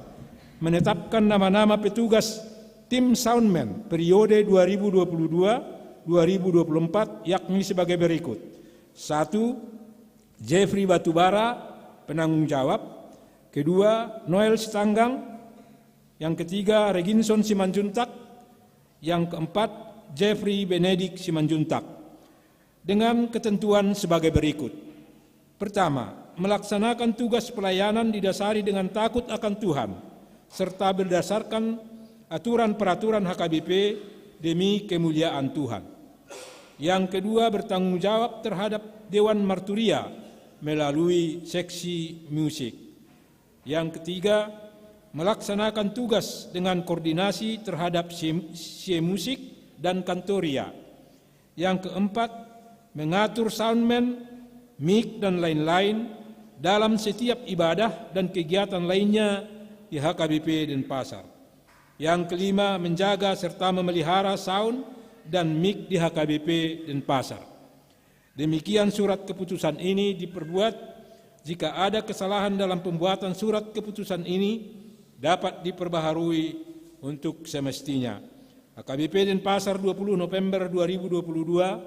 menetapkan nama-nama petugas tim soundman periode dua ribu dua puluh dua dua ribu dua puluh empat, yakni sebagai berikut. Satu, Jeffrey Batubara, penanggung jawab. Kedua, Noel Sitanggang. Yang ketiga, Reginson Simanjuntak. Yang keempat, Jeffrey Benedict Simanjuntak. Dengan ketentuan sebagai berikut. Pertama, melaksanakan tugas pelayanan didasari dengan takut akan Tuhan, serta berdasarkan aturan peraturan H K B P demi kemuliaan Tuhan. Yang kedua, bertanggung jawab terhadap Dewan Marturia melalui seksi musik. Yang ketiga, melaksanakan tugas dengan koordinasi terhadap sie-, sie musik dan kantoria. Yang keempat, mengatur soundman, mic, dan lain-lain dalam setiap ibadah dan kegiatan lainnya di H K B P Denpasar. Yang kelima, menjaga serta memelihara sound dan mic di H K B P Denpasar. Demikian surat keputusan ini diperbuat. Jika ada kesalahan dalam pembuatan surat keputusan ini, dapat diperbaharui untuk semestinya. H K B P Denpasar, dua puluh November dua ribu dua puluh dua,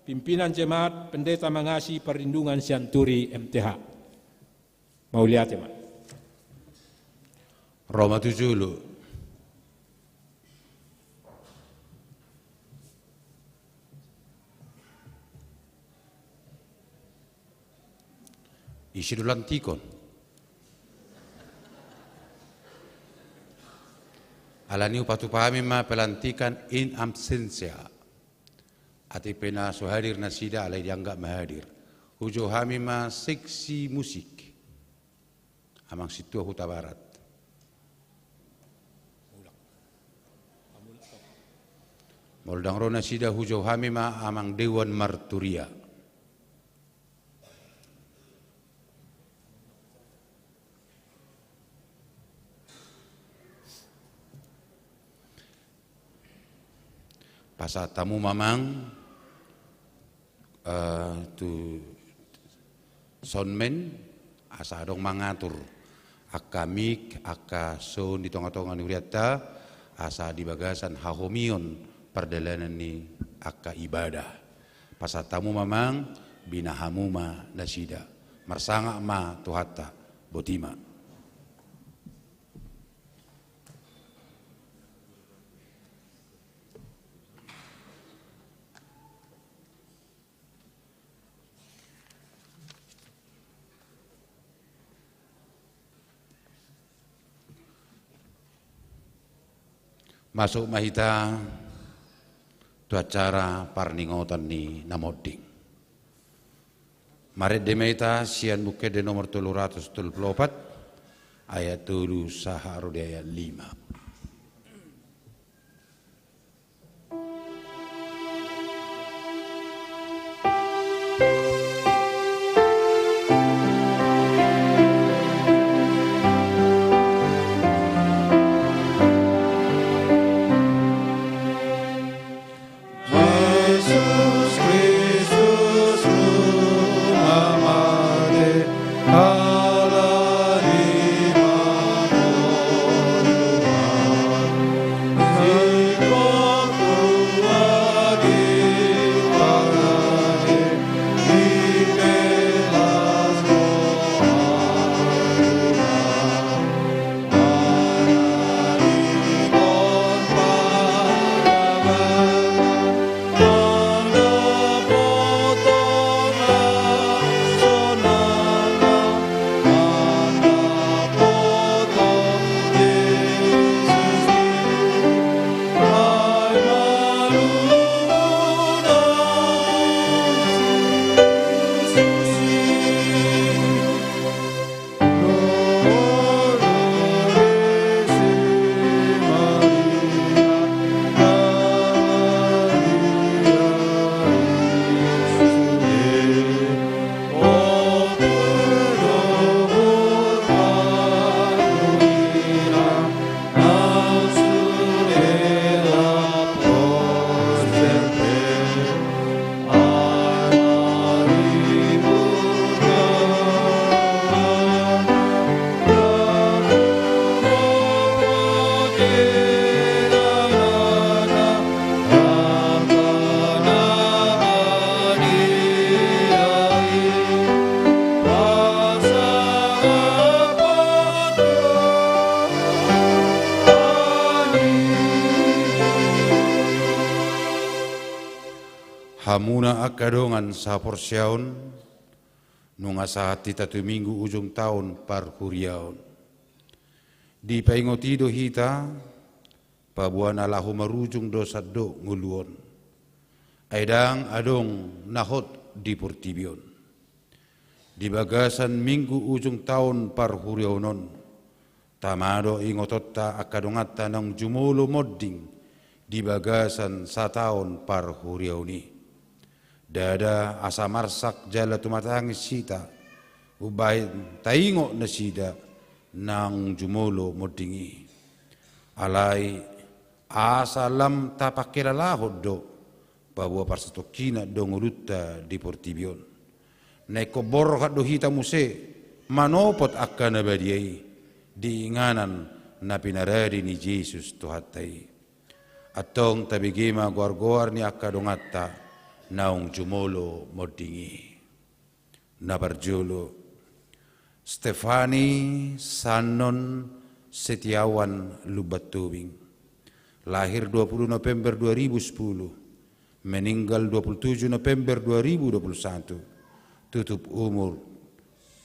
pimpinan jemaat, Pendeta Mangasi Parlindungan Sianturi, M T H. Mauliate ma. Ro ma tu jolo. Ise do lantikon? Alani i hupatupa hami ma pelantikan in absentia. Atik pe na so hadir nasida alai dianggap ma hadir. Hujou hami ma seksi musik. Amang Sintua Hutabarat. Molo ndang ro nasida hujou hami ma Amang Dewan Marturia. Pasahat hamu ma amang, eh, tu soundman, asa adong mangatur angka mik, angka sound di tonga-tonga ni hurianta, asa di bagasan hahomion pardalanan ni angka ibadah. Pasahat hamu ma amang, bina hamu ma nasida. Marsangap ma Tuhanta, boti ma. Masuk ma hita tu acara parningotan ni na monding. Marende ma hita sian Buku Ende nomor tolu ratus tolu pulu opat, ayat tolu sahat ro di ayat lima. Hamuna angka dongan sahaporseaon, nunga sahat hita tu Minggu ujung taon parhuriaon. Dipaingot i do hita, paboa na laho marujung do sandok ngolu on. Ai ndang adong na hot di portibi on. Di bagasan Minggu ujung taon parhuriaon on, tama do ingotonta angka donganta naung jumolo monding di bagasan sataon parhuriaon i. Ndada asa marsak jala tumatangis hita, umbahen taingot nasida naung jumolo monding i. Alai asa lam tapangkilalahon do, paboa parsatongkinan do ngolunta di portibi on. Na ingkon borhat do hita muse manopot angka na badia i di inganan na pinarade ni Jesus Tuhanta i. Antong tabege ma goargoar ni angka donganta naung jumolo monding i. Na parjolo, Stefani Sannon Setiawan Lumban Tobing. Lahir dua puluh November dua ribu sepuluh, meninggal dua puluh tujuh November dua ribu dua puluh satu, tutup umur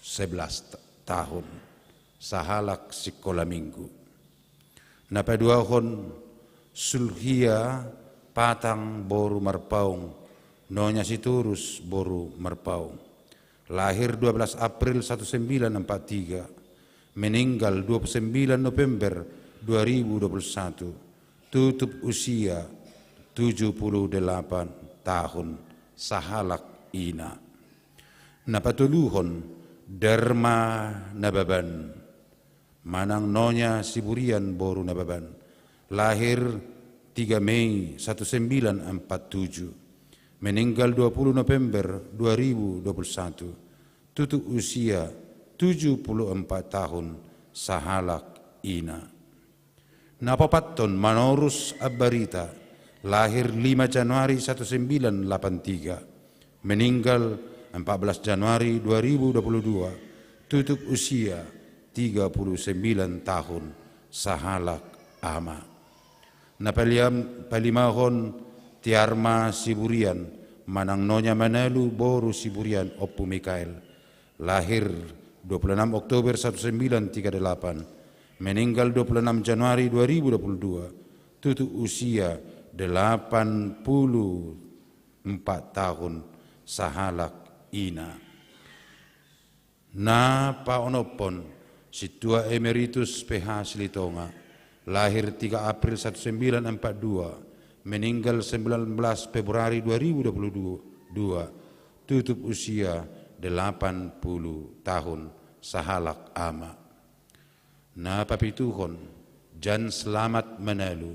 sebelas ta-, tahun. Sahalak sikola minggu. Na paduahon Sulhia Patang boru Marpaung, Nonya Sitorus boru Marpaung. Lahir dua belas April satu sembilan empat tiga, meninggal dua puluh sembilan November dua ribu dua puluh satu, tutup usia tujuh puluh delapan tahun, sahalak ina. Na patoluhon Darma Nababan, manang Nonya Siburian boru Nababan, lahir tiga Mei satu sembilan empat tujuh, meninggal dua puluh November dua ribu dua puluh satu, tutup usia tujuh puluh empat tahun, sahalak ina. Na paopathon Manorus Ambarita, lahir lima Januari satu sembilan lapan tiga, meninggal empat belas Januari dua ribu dua puluh dua, tutup usia tiga puluh sembilan tahun, sahalak ama. Na paliam-, palimahon Tiarma Siburian, manang Nonya Manalu boru Siburian Ompu Mikael, lahir dua puluh enam Oktober satu sembilan tiga delapan, meninggal dua puluh enam Januari dua ribu dua puluh dua, tutup usia delapan puluh empat tahun, sahalak ina. Na paonomhon Sintua Emeritus P H Silitonga, lahir tiga April satu sembilan empat dua, meninggal sembilan belas Februari dua ribu dua puluh dua, tutup usia delapan puluh tahun, sahalak ama. Na papituhon Jan Slamat Manalu,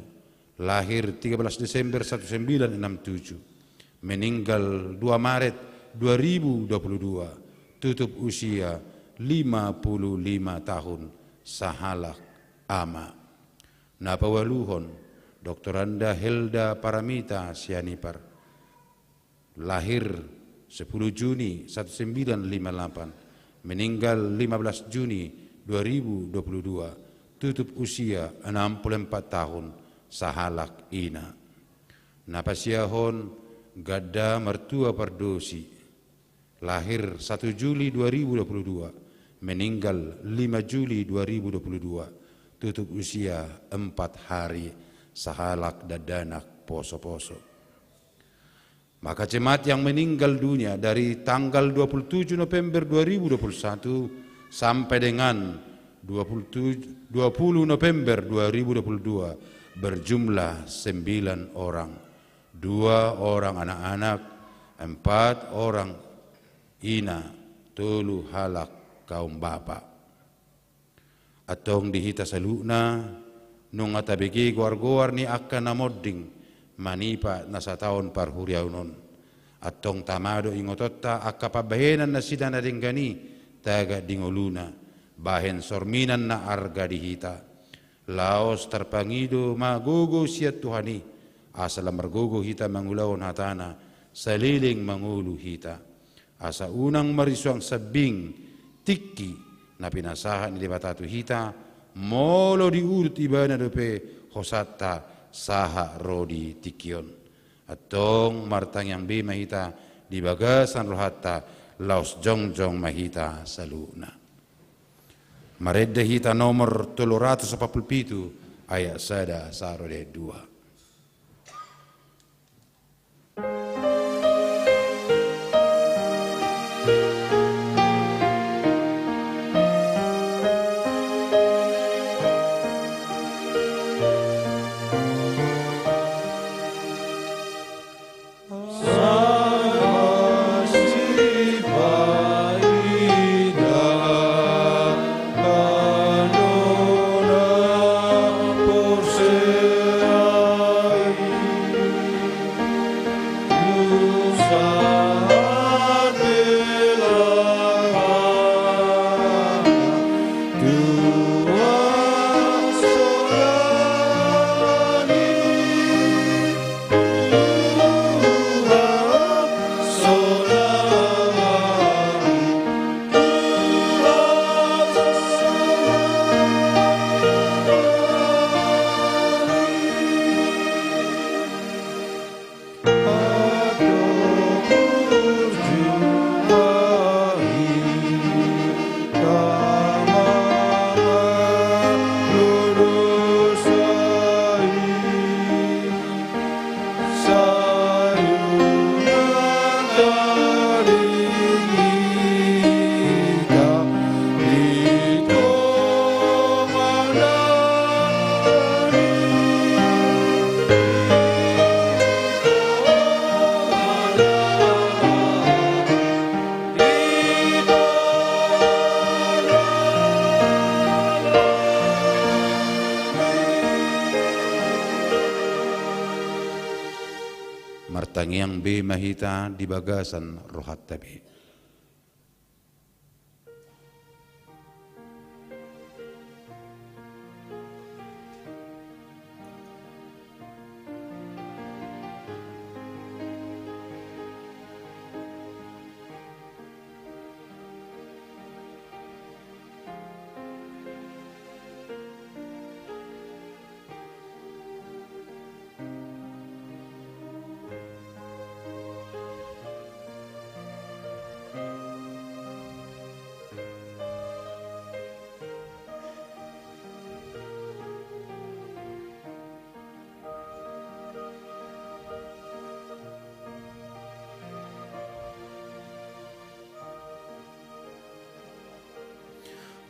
lahir tiga belas Desember satu sembilan enam tujuh, meninggal dua Maret dua ribu dua puluh dua, tutup usia lima puluh lima tahun, sahalak ama. Na paualuhon Doktoranda Helda Paramita Sianipar, lahir sepuluh Juni satu sembilan lima lapan, meninggal lima belas Juni dua ribu dua puluh dua, tutup usia enam puluh empat tahun, sahalak ina. Na pasiahon Ganda Martua Pardosi, lahir satu Juli dua ribu dua puluh dua, meninggal lima Juli dua ribu dua puluh dua, tutup usia empat hari, sahalak dakdanak poso-poso. Maka jemaat yang meninggal dunia dari tanggal dua puluh tujuh November dua ribu dua puluh satu sampai dengan dua puluh tujuh, dua puluh November dua ribu dua puluh dua berjumlah sembilan orang. Dua orang anak-anak, empat orang ina, tolu halak kaum bapa. Antong di hita saluhutna, nunga tabege goar-goar ni angka na monding manipat na sataon parhuriaon on. Antong tama do ingotonta angka pambahenan nasida na denggan i tagak di ngoluna, bahen sorminan na arga di hita. Laos tarpangido ma gogo sian Tuhan i, asa lam margogo hita mangulahon hatana, saleleng mangolu hita. Asa unang marisuang sambing tingki na pinasahat ni Debata tu hita, molo diudut Ibana dope hosanta sahat ro di tingki on. Antong martangiang be ma hita di bagasan rohanta, laos jongjong ma hita saluhutna. Marende hita nomor tolu ratus opat pulu pitu, ayat sada sahat ro di ayat dua. Tangiang be ma hita di bagasan rohanta be.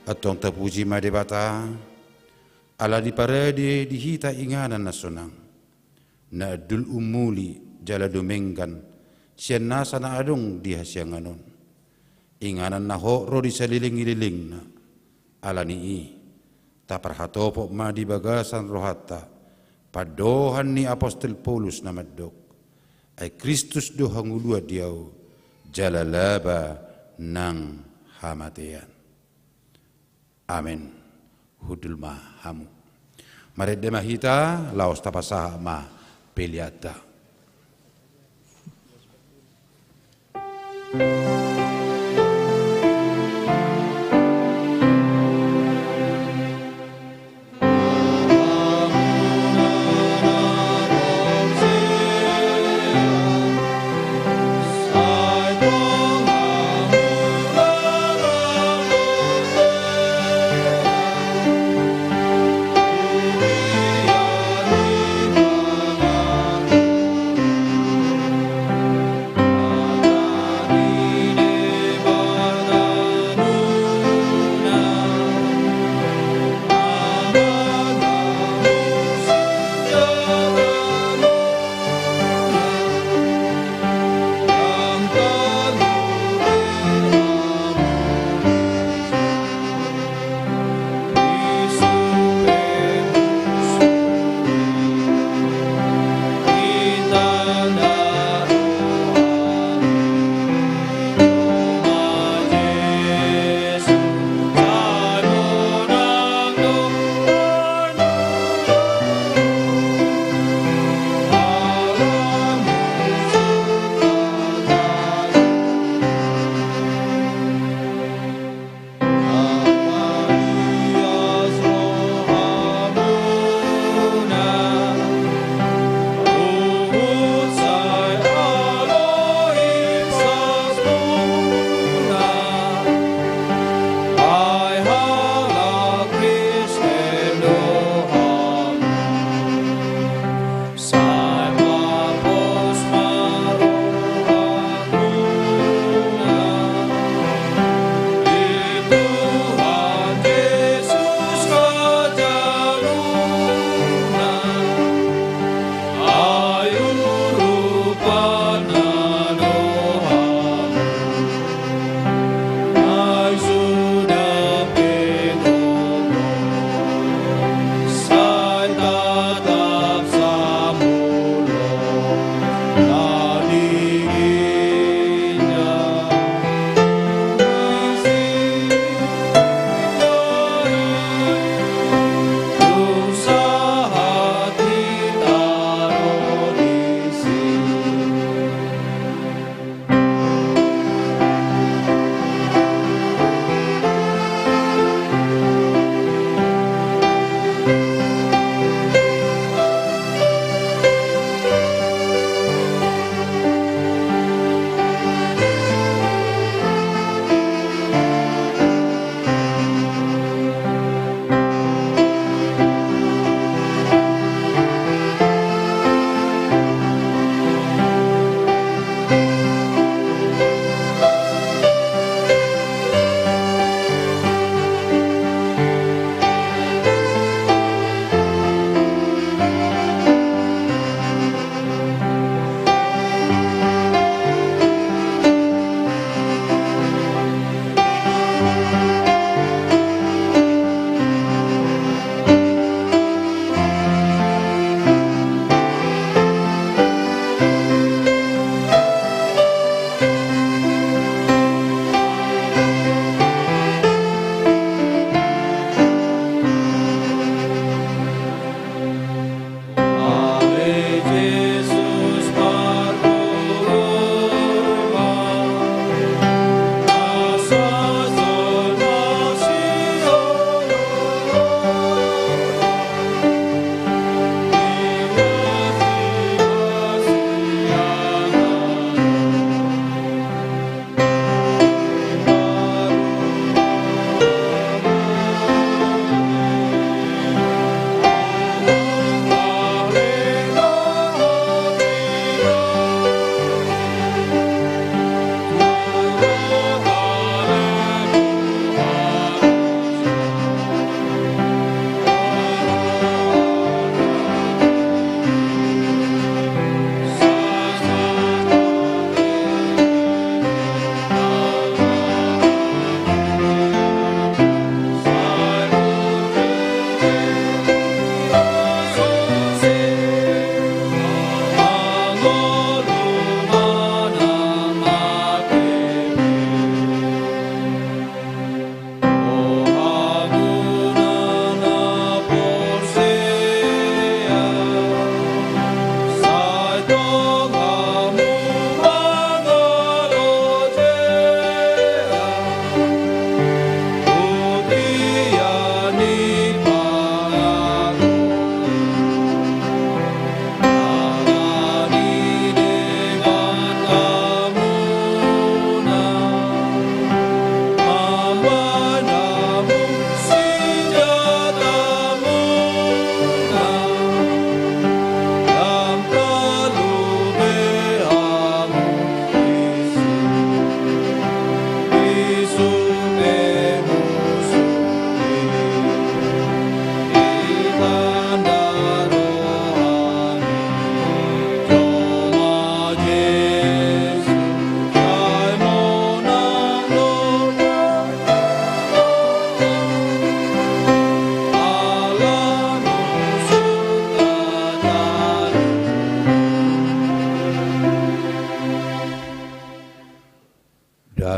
Antong tapuji ma Debata, ala diparade di hita inganan na sonang, na andul umuli jala dumenggan sian nasa na adong di hasiangan on. Inganan na hot ro di saleleng ni lelengna. Ala ni i, taparhatopot ma di bagasan rohanta pandohan ni apostel Paulus na mandok: Ai Kristus do hangoluan di ahu, jala laba nang hamatean. Amen. Hundul ma hamu. Marende ma hita, laos tapasahat ma peleanta.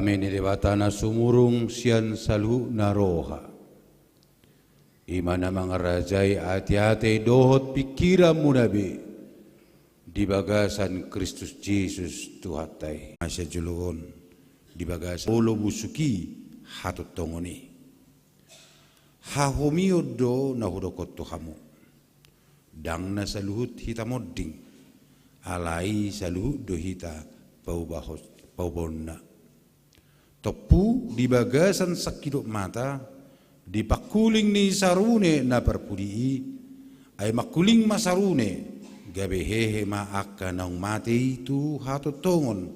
Dame ni Debata na sumurung sian saluhutna roha, i ma na mangarajai ateate dohot pingkiranmuna be di bagasan Kristus Jesus Tuhanta i. Masa joloan di bagasan olo busuk i, hatontongon i. Hahomion do na hudokkon tu hamu. Ndang na saluhut hita monding, alai saluhut do hita paubahos-, paubaonna. Tompu di bagasan sangkidop mata, di pangkuling ni sarune na parpudi i, ai mangkuling ma sarune, gabe hehe ma angka naung mate i tu hatontongon,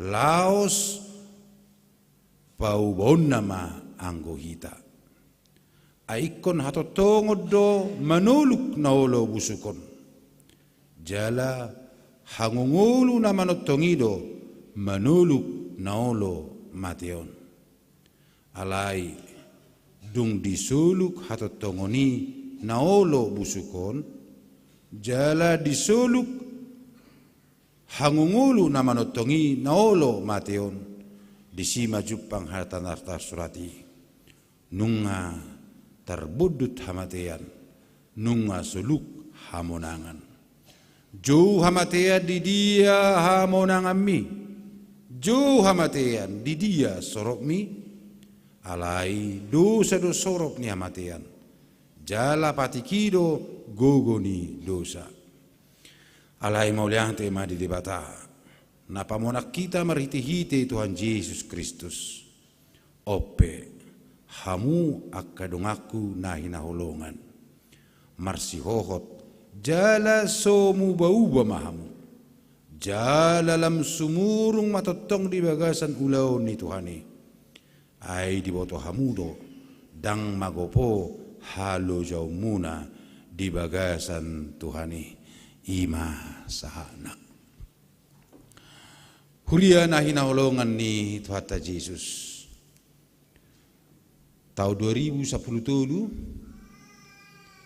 laos paubaonna ma anggo hita. Ai ingkon hatontongon do manoluk na olo busuk on. Jala hangoluangolu na manongtong i do manoluk na olo mate on. Alai dung disoluk hatontongon i na olo busuk on, jala disoluk hangoluangolu na manongtong i na olo mate on, disi ma jumpang hata na tarsurat i: Nunga tarbondut hamatean, nunga soluk hamonangan. Jou hamatean, di dia hamonanganmi? Jou hamatean, di dia sorobmi? Alai dosa do sorop ni hamatean, jala patik i do gogo ni dosa. Alai mauliate ma di Debata, na pamonang hita marhitehite Tuhan Jesus Kristus. On pe, hamu angka donganku na hinaholongan, marsihohot jala so mubauba ma hamu, jala lam sumurung ma tongtong di bagasan ulaon ni Tuhan i. Ai diboto hamu do, ndang magopo halojaonmuna di bagasan Tuhan i. I ma sahatna. Huria na hinaholongan ni Tuhanta Jesus, taon dua ribu sampulu tolu,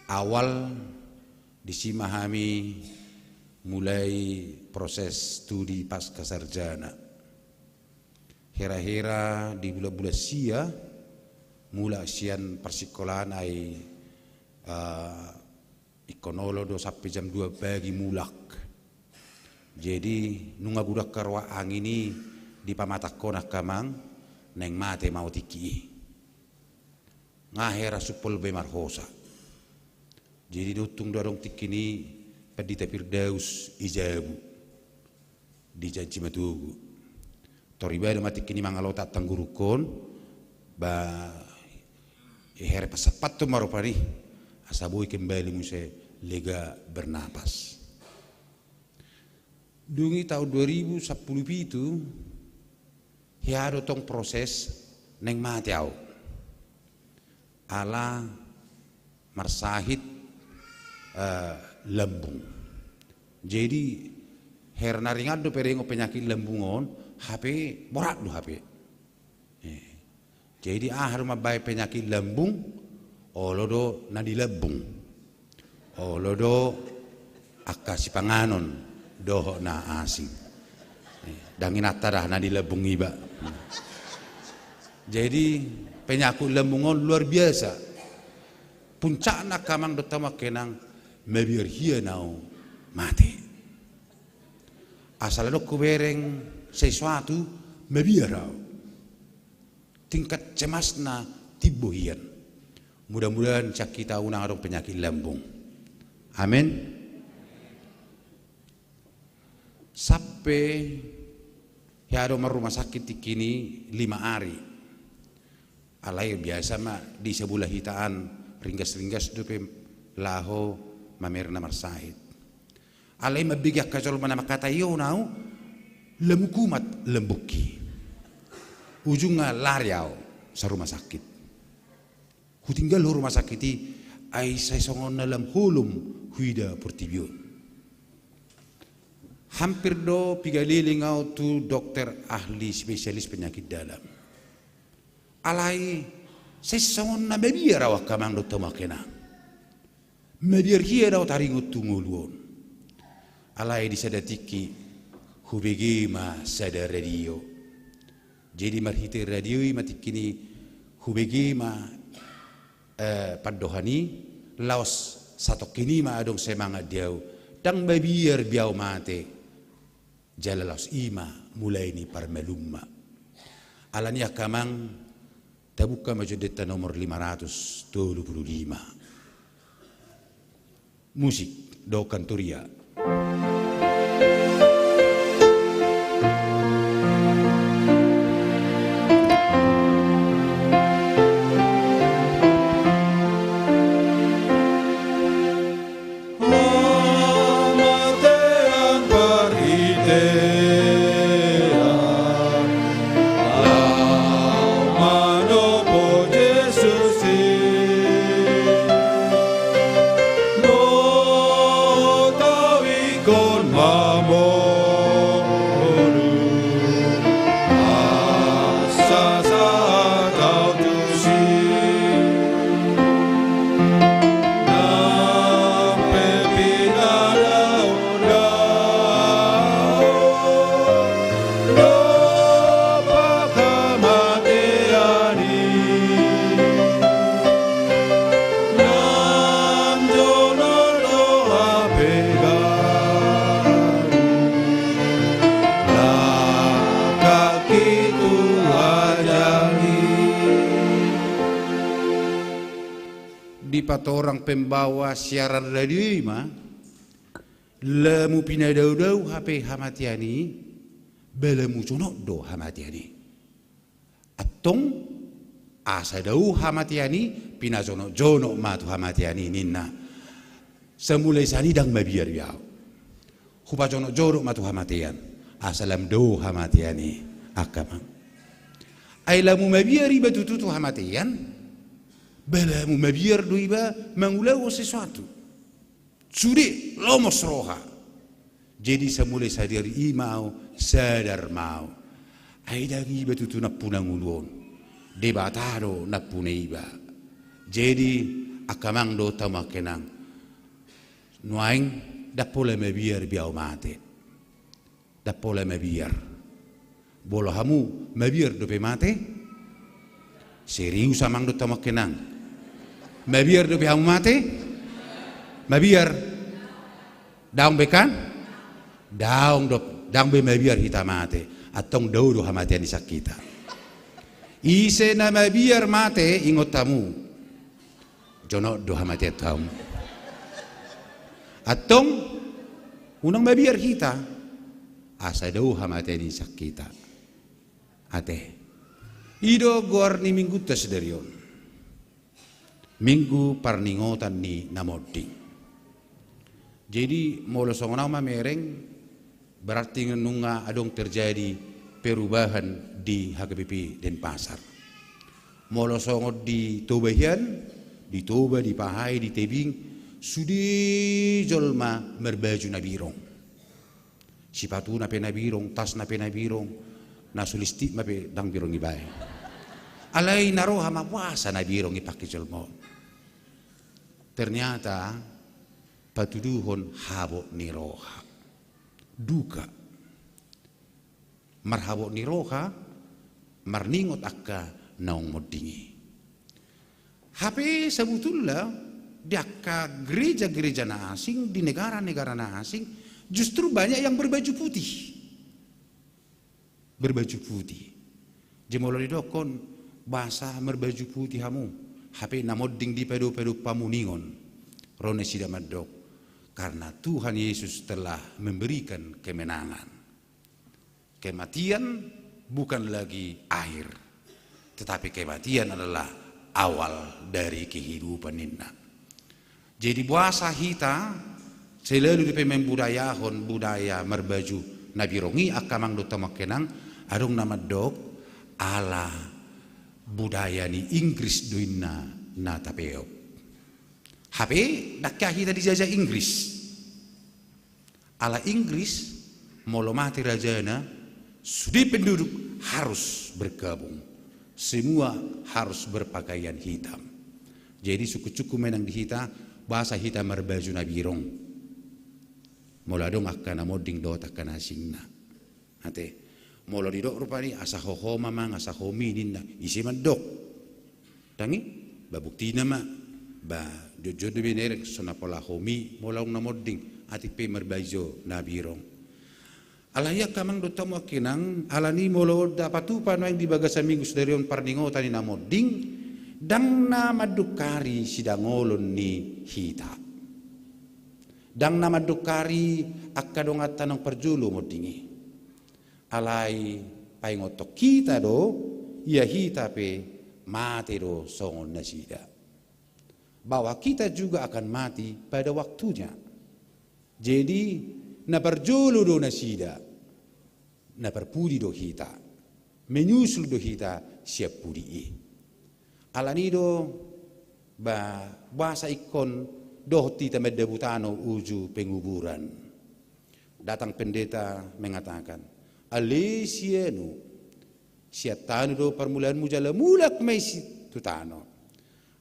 awal, disi ma hami mulai proses studi pasca sarjana. Hera-hera di bulan-bulan sia, mulak sian parsikolaan ai, eh, ingkon olo do sampe jam dua pagi mulak. Jadi, nunga godang haroa angin i, dipamatangkon angka amang, naeng mate ma au tingki i. Nga hera sumpol be marhosa. Jadi, dung tung do adong tingki i Pandita Firdaus i Jabu, di Janji Matogu. Tor ibana ma tingki i mangalota tanggurungkon, ba, hera pasampathon ma rupani, asa boi kembali muse lega bernapas. Dung i taon dua ribu sampulu pitu, hea do tong proses naeng mate au. Ala marsahit, eh, lambung. Jadi, hera na ringan do perengon penyakit lambung on, hape borat do hape. Eh. Jadi, aha do mambahen penyakit lambung, olo do na di lambung. Olo do angka sipanganon dohot na asing. Eh, ndang inanta da na di lambung iba. Jadi, penyakit lambung on luar biasa. Puncakna angka amang dohot hamu angka inang, mabiar hian au mate. Asal adong hubereng sesuatu, mabiar au. Tingkat cemasna timbo hian. Mudah-mudahan sian hita unang adong penyakit lambung. Amin. Sampe hea do marrumah sakit tingki i lima ari. Alai biasa ma di sabola hita an ringgas-ringgas dope laho mamereng na marsahit. Alai mambege angka jolma na mangkatai, on au, lam hukumat lambungki. Ujungna lari au sarumah sakit. Hutinggalhon rumah sakit i, ai sai songon na lam holom huida portibi on. Hampir do piga leleng au tu dokter ahli spesialis penyakit dalam. Alai sai songon na mabiar au angka amang dohot hamu angka inang. Mabiar hian au taringot tu ngolu on. Alai di sada tingki hubege ma sada radio. Jadi marhite radio i ma tingki ni hubege ma, eh, pandohan i, laos satongkin i ma adong semangat di ahu. Ndang mabiar be ahu mate. Jala laos i ma mulai ni parmalumma. Alani i angka amang, tabuka ma jondenta nomor lima ratus tolu pulu lima. Musik dohot kantoria. Hamatean parhitean, laho manopo Jesus i. Notau ingkon mamolus, asa sahat ahu tusi. Nang pe pinadaodao dompak hamatean i, nang jonok do hape garu, langkangki tu ajal i. Dipatorang pembawa siaran radio i ma, lamu pinadaodao hape hamatean i, ba lamu jonok do hamatean i. Antong, asa dao hamatean i, pinajonokjonok ma tu hamatean i ninna. Samulai sian i ndang mabiar be ahu. Hupajonokjonok ma tu hamatean, asa lam dao hamatean i, angka amang. Ai lamu mabiar iba tutu tu hamatean, ba lamu mabiar do iba mangulahon sesuatu. Sude lomos roha. Jadi samulai sadari i ma ahu, sadar ma ahu. Ai ndang iba tutu nampuna ngolu on. Debata do nampuna iba. Jadi, angka amang dohot hamu angka inang, nuaeng ndang pola mabiar be ahu mate. Ndang pola mabiar. Molo hamu mabiar dope mate? Serius amang dohot hamu angka inang? Mabiar dope hamu mate? Mabiar? Daong be kan? Daong do, daong be mabiar hita mate. Antong dao do hamatean i sian hita. Ise na mabiar mate, ingot hamu. Jonok do hamatean tu hamu. Antong, unang mabiar hita, asa dao hamatean i sian hita. Ate. I do goar ni minggunta sadari on. Minggu parningotan ni na monding. Jadi, molo songon ahu mamereng, berarti nunga adong terjadi perubahan di H K B P Denpasar. Molo songon di Toba hian, di Toba, di Pahai, di Tebing, sude jolma marbaju na birong. Sipatuna pe na birong, tasna pe na birong, na so listip ma pe ndang birong ibaen. Alai na roha ma boasa na birong ipake jolma on. Ternyata patuduhon habot ni roha. Duka. Marhabot ni roha, marningot angka naung monding i. Hape sabutulna di angka gereja-gereja na asing, di negara-negara na asing, justru banyak yang berbaju putih. Berbaju putih. Jadi molo didokkon, boasa marbaju putih hamu, hape na monding dipadopadohon hamu ningon. Ro nasida mandok, karena Tuhan Yesus telah memberikan kemenangan. Kematian bukan lagi akhir, tetapi kematian adalah awal dari kehidupan ninna. Jadi boasa hita selalu dope membudayahon budaya marbaju na birong i, angka amang dohot hamu angka inang, adong na mandok ala budaya ni Inggris do inna na tapeop. Hape ndang hea hita dijajah Inggris. Ala Inggris, molo mate rajana, sude penduduk harus bergabung. Semua harus berpakaian hitam. Jadi sungkunsungkun ma inang di hita, boasa hita marbaju na birong. Molo adong angka na monding dohot angka na asingna. Ate. Molo didok rupani asa ho ho mamang, asa ho mi ninna, ise mandok? Tangi, ba buktina ma, ba jotjot do be na erek so na pola ho mi, molo adong na monding, atik pe marbaju na birong. Alai angka amang dohot hamu angka inang, alani molo dapatupa nuaeng di bagasan minggu sadari on parningotan ni na monding, ndang na mandungkari sidangolon ni hita. Ndang na mandungkari angka donganta naung parjolo monding i. Alai paingothon hita do, ia hita pe mate do songon nasida. Bahwa kita juga akan mati pada waktunya. Jadi, na parjolo do nasida, na parpudi do hita, menyusul do hita sian pudi i. Alani do, ba, boasa ingkon dohot hita mandabu tano uju penguburan. Datang pendeta mengatakan, ale sianu, sian tano do parmulaanmu jala mulak ma i tu tano.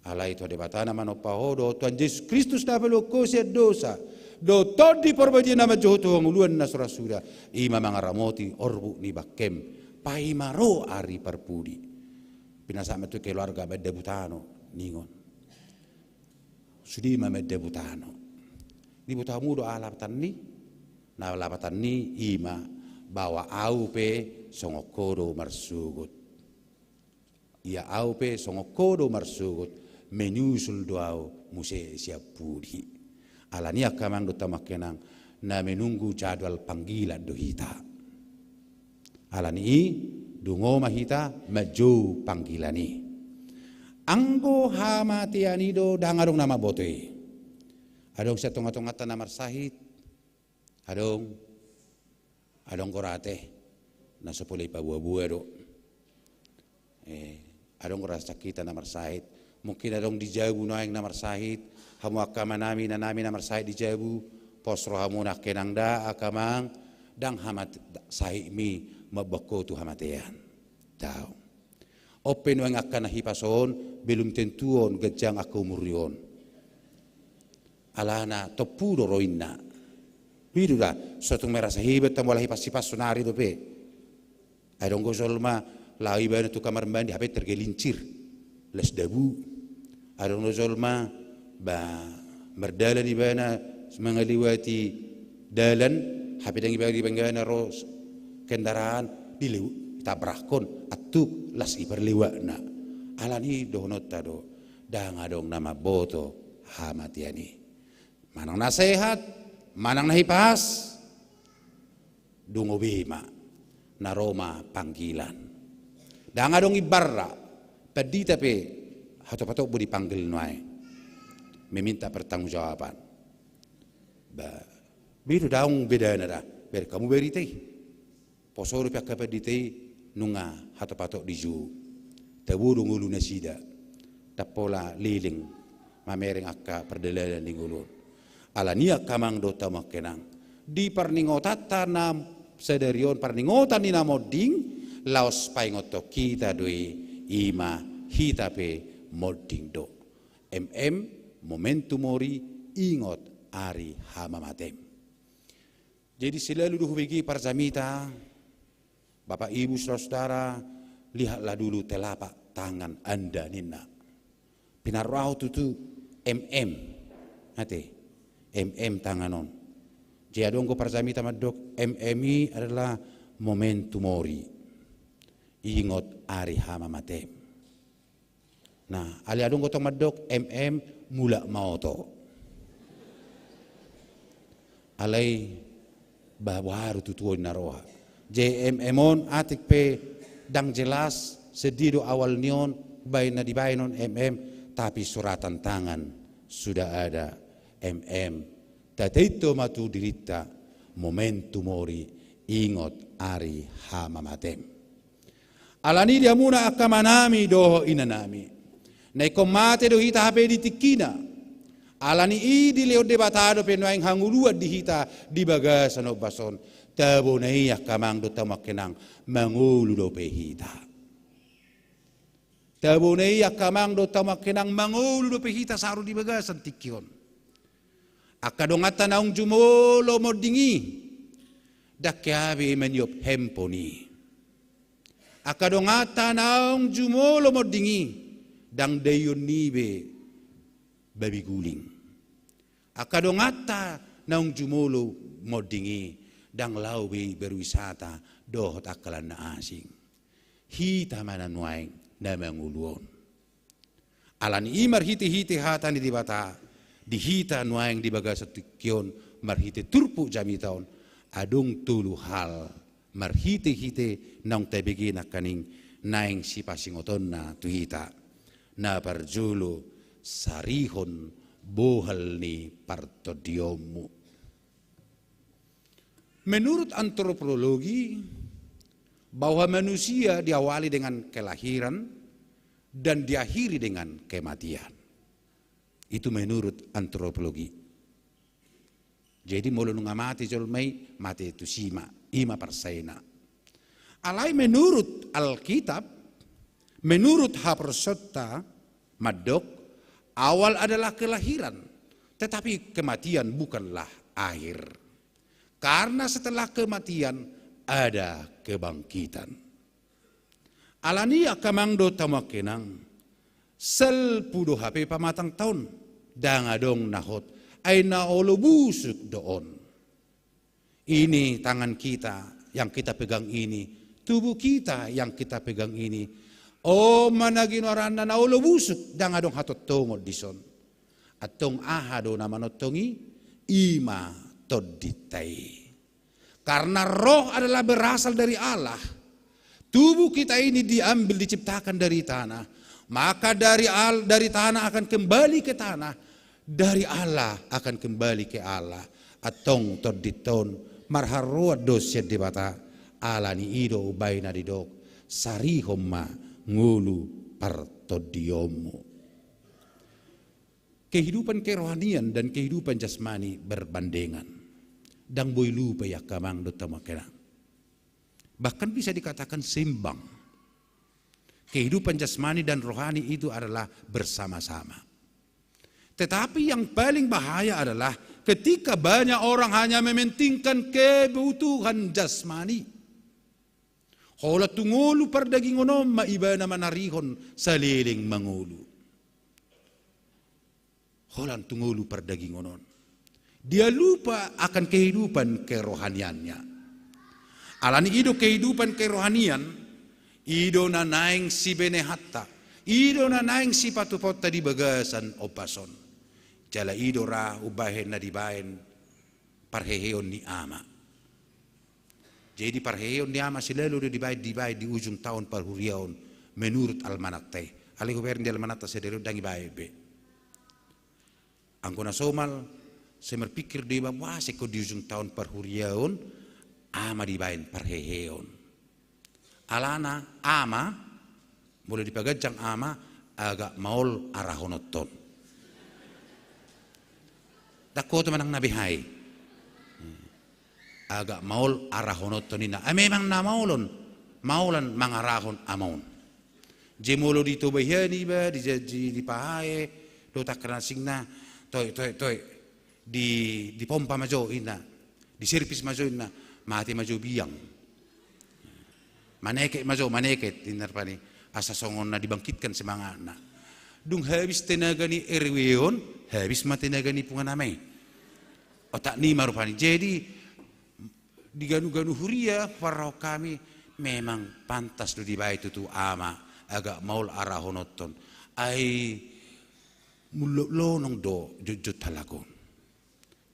Alai Tuhan Debata na manompa ho dohot Tuhan Jesus Kristus na paluahon ho sian dosa, dohot Tondi Parbadia na manjou ho tu hangoluan na so ra suda, i ma mangaramoti orbuk ni bangkem, paima ro ari parpudi. Pinasahat ma tu keluarga mandabu tano, ningon. Sude ma mandabu tano. Diboto hamu do aha lapatan ni? Na lapatan ni i ma, bahwa ahu pe songon ho do marsogot. Ia ahu pe songon ho do marsogot, menyusul do ahu muse sian pudi. Alani angka amang dohot hamu angka inang, na menunggu jadwal panggilan do hita. Alani i, dungo ma hita manjou panggilan i. Anggo hamatean i do ndang adong na mamboto i. Adong sian tongatonganta na marsahit, adong, adong do rate, na so pola ipaboaboa do. Eh, adong do rate sakitan na marsahit. Mungkin adong di jabu nuaeng na marsahit. Hamu angka amanami, inanami na marsahit di jabu, pos rohamuna angka inang da, angka amang, ndang hamat-, sahitmi mamboan ho tu hamatean. Daong. On pe nuaeng angka na hipas on, belum tentu on ganjang angka umurni on. Alana tompu do rohana. Bidu da, so tung merasa hebat hamu ala hipas-hipas sonari dope. Adong do jolma, laho ibana tu kamar mandi, hape tergelincir, las dabu. Adong do jolma, ba, mardalan ibana mangaliwati dalan, hape ndang ibana, ibana ro kendaraan, dilew-, tabrakkon, antuk, las i parlewatna. Alani dohononta do, ndang adong na mamboto hamatean i. Manang na sehat, manang na hipas, dungo be ma, na ro ma panggilan. Ndang adong imbarra, pandita pe hatop-hatop do dipanggil nuaeng. Meminta pertanggungjawaban. Ba, bidu daong bedana da, bereng hamu barita i. Poso dope angka pandita i nunga hatop-hatop dijou. Tabo do ngolu nasida. Ndang pola leleng mamereng angka pardalanan ni ngolu on. Alani angka amang dohot hamu angka inang. Di parningotanta na sadari on, parningotan ni na monding, laos paingothon hita do i, i ma hita pe monding do. M M, Memento Mori, ingot ari hamamatem. Jadi selalu do hubege parjamita, Bapak Ibu saudara-saudara, lihatlah dulu telapak tangan Anda ninna. Pinarro ahu tutu M M. Ate, M M tangan on. Jadi adong do parjamita mandok M M i adalah Memento Mori. Ingot ari hamamatem. Nah, alai adong do tong mandok M M mulak ma oto. Alai ba boha do tutu on na roha. Jadi M M on atik pe ndang jelas, sendiri do awal ni on, baen na dibaen on M M, tapi suratan tangan sudah ada M M. Tatainhon ma tu dirinta, Memento Mori, ingot ari hamamatem. Alani i di hamuna angka amanami dohot inanami, na ingkon mate do hita hape di tingkina. Alani i dilehon Debata dope nuaeng hangoluan di hita di bagasan ombas on. Tabona i angka amang dohot hamu angka inang, mangolu dope hita. Tabona i angka amang dohot hamu angka inang, mangolu dope hita sahat di bagasan tingki on. Angka donganta naung jumolo monding i, ndang hea be maniop handphone i. Angka donganta naung jumolo monding i, ndang daion ni be babi guling. Angka donganta naung jumolo monding i, ndang laho be i berwisata dohot angka na asing. Hita ma na nuaeng na mangolu on. Alani i marhitehite hata ni Debata, di hita nuaeng di bagasan tingki on, marhite turpuk jamita on, adong tolu hal marhitehite naung tabege nangkaning naeng sipasingotonna tu hita. Na parjolo, sarihon bohal ni partondionmu. Menurut antropologi, bahwa manusia diawali dengan kelahiran dan diakhiri dengan kematian. Itu menurut antropologi. Jadi molo nunga mate jolma i, mate tusi ma, i ma parsaena. Alai menurut Alkitab, menurut haporseaonta, mandok, awal adalah kelahiran, tetapi kematian bukanlah akhir. Karena setelah kematian ada kebangkitan. Alani i angka amang dohot hamu angka inang, salpu do hape pamatangta on, ndang adong na hot, ai na olo busuk do on. Ini tangan kita yang kita pegang ini, tubuh kita yang kita pegang ini. O, manang i nuaeng na olo busuk, ndang adong hatongtongon dison. Antong aha do na manongtong i? I ma tondinta i. Karena roh adalah berasal dari Allah. Tubuh kita ini diambil, diciptakan dari tanah. Maka dari al-, dari tanah akan kembali ke tanah. Dari Allah akan kembali ke Allah. Antong tondinta on marharoan do sian Debata. Alani i do umbahen na didok, sarihon ma ngolu partondionmu. Kehidupan kerohanian dan kehidupan jasmani berbandengan. Ndang boi lupa i angka amang dohot hamu angka inang. Bahkan bisa dikatakan seimbang. Kehidupan jasmani dan rohani itu adalah bersama-sama. Tetapi yang paling bahaya adalah ketika banyak orang hanya mementingkan kebutuhan jasmani. Holan tu ngolu pardagingon on ma ibana manarihon saleleng mangolu. Holan tu ngolu pardagingon on. Dia lupa akan kehidupan kerohaniannya. Alani i do kehidupan kerohanian, i do na naeng sibenehanta, i do na naeng sipatupaonta di bagasan ombas on. Jala i do ra umbahen na dibaen parheheon ni ama. Jadi parheheon ni ama selalu do dibaen, dibaen di ujung taon parhuriaon menurut almanakta i. Alai hubereng di almanakta sadari on ndang dibaen be. Anggo na somal, sai marpikir do iba, boasa ingkon di ujung taon parhuriaon ama dibaen parheheon. Alana ama, molo dipaganjang ama, agak maol arahononton. Ndang huboto manang na beha i. Agak maol arahononton ninna. Ah, memang na maolon, maolan mangarahon ama on. Jadi molo di Toba hian iba, di, di, dipahae dohot angka na asingna, toe, toe, toe. Di, dipompa ma jo inna, diservis ma jo inna, mate ma jo biang. Maneket ma jo, maneket, inna rupani, asa songon na dibangkitkan semangatna. Dung habis tenaga ni R W on, habis ma tenaga ni pungan ama i. Otak ni ma rupani. Jadi, di ganu-ganu huria, parrohahon hami, memang pantas do dibaen tutu ama, agak maol arahononton. Ai, mullop lonong do jotjot halak on.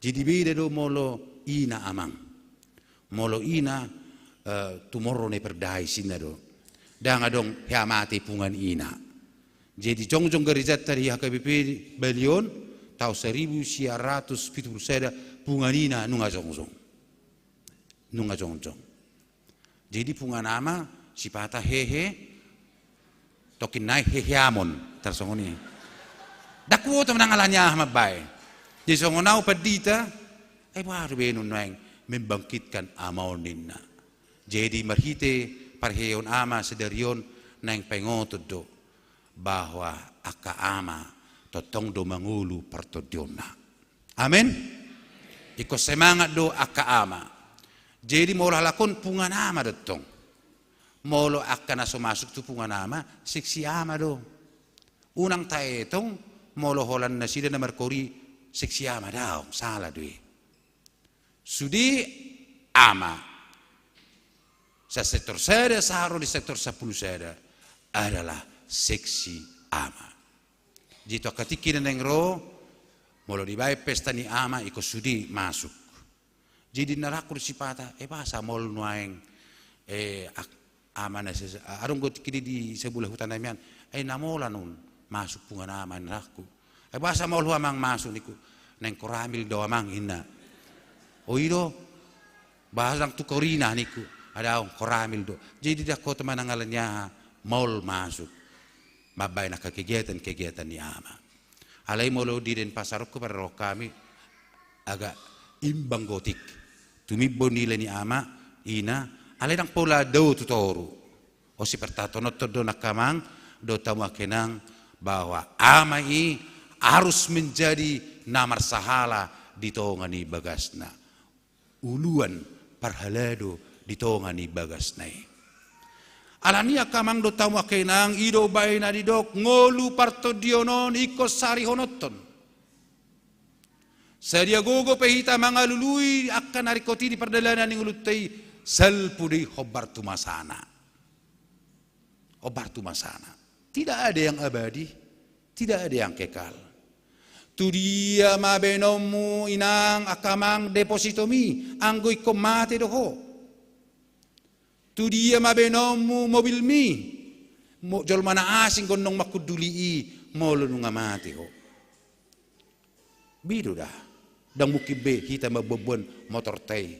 Jadi beda do molo ina amang. Molo ina, eh, tumorro na iperdahis inna do. Ndang adong hea mate pungan ina. Jadi jongjong garejanta di H K B P Bali on, taon saribu sia ratus pitu pulu sada pungan ina nunga jongjong. Nunga jongjong. Jadi pungan ama sipata hehe, tongkin nai heheamon, tarsongon i. Ndang huboto manang alani aha mambaen. Jadi songon au pandita, ai boha do baenon nuaeng membangkitkan ama on ninna. Jadi marhite parheheon ama sadari on naeng paingoton do bahwa angka ama tongtong do mangolu partondionna. Amen. Ingkon semangat do angka ama. Jadi molo halak on pungan ama do tong. Molo angka na so masuk tu punguan ama, seksi ama do. Unang taetong molo holan nasida na markori seksi ama, daong, sala do i. Sude ama, sian sektor sada sahat ro di sektor sampulu sada adalah seksi ama. Jadi tu angka tingki na naeng ro, molo dibaen pesta ni ama, ingkon sude masuk. Jadi ninna rohangku do sipata, eh, boasa maol nuaeng, eh, ak-, ama na se-, adong do tingki di, di sebelah huta nami an, eh, na maol nuaeng masuk punguan ama, ninna rohangku. Eh, boasa maol ho amang masuk, ningku. Naeng koramil do amang, ninna. O i do, boasa ndang tu korina, ningku. Ai daong, koramil do. Jadi ndang hot manang alani aha, maol masuk mambaen angka kegiatan-kegiatan ni ama. Alai molo di Denpasar on, huparrohahon hami, agak imbang gotik. Tumimbo nilai ni ama, ina, alai ndang pola dao tu toru. Asa partahanonhon do nang amang dohot hamu angka inang, bahwa ama i harus menjadi na marsahala di tonga ni bagasna. Uluan parhalado di tonga ni bagasna i. Alani i angka amang dohot hamu angka inang, i do baen na didok ngolu partondion on ingkon sarihononhon. Sadia gogo pe hita mangalului angka na ringkot i di pardalanan ni ngolunta i, salpu do i hombar tu masana. Hombar tu masana. Tidak ada yang abadi, tidak ada yang kekal. Tu dia ma baenonmu inang, angka amang, depositomi, anggo ingkon mate do ho? Tu dia ma baenonmu mobilmi? Mo-, jolma na asing gondang mangkunduli i, molo nunga mate ho. Boi do da. Ndang mungkin be hita mamboanboan motorta i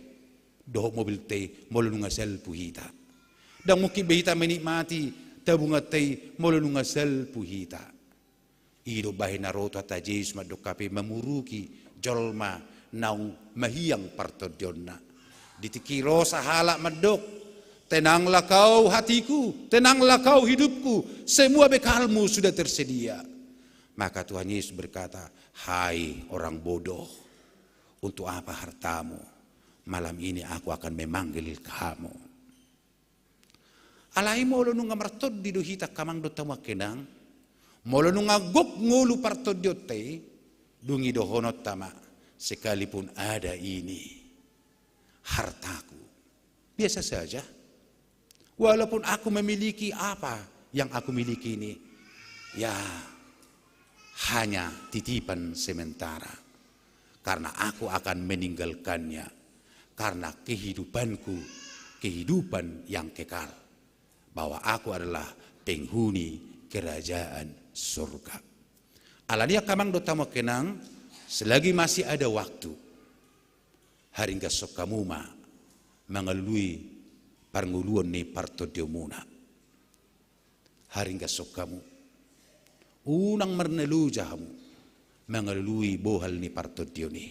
dohot mobilta i molo nunga salpu hita. Ndang mungkin be hita menikmati tabunganta i molo nunga salpu hita. I do bahen na ro Tuhanta Jesus mandok hape mamuruki jolma naung mahiang partondionna. Di tingki i ro sahalak mandok, "Tenanglah kau hatiku, tenanglah kau hidupku, semua bekalmu sudah tersedia." Maka Tuhan Yesus berkata, "Hai orang bodoh, untuk apa hartamu? Malam ini aku akan memanggil kamu." Alai molo nunga martondi do hita angka amang dohot hamu angka inang, molo nunga gok ngolu partondionta i, dung i dohononta ma, "Sekalipun ada ini hartaku, biasa saja. Walaupun aku memiliki apa yang aku miliki ini, ya, hanya titipan sementara. Karena aku akan meninggalkannya, karena kehidupanku kehidupan yang kekal, bahwa aku adalah penghuni kerajaan surga." Alani i angka amang dohot hamu angka inang, selagi masih ada waktu, haringgashon hamu ma mangalului parngoluon ni partondionmuna. Haringgashon hamu. Unang marnaloja hamu mangalului bohal ni partondion i.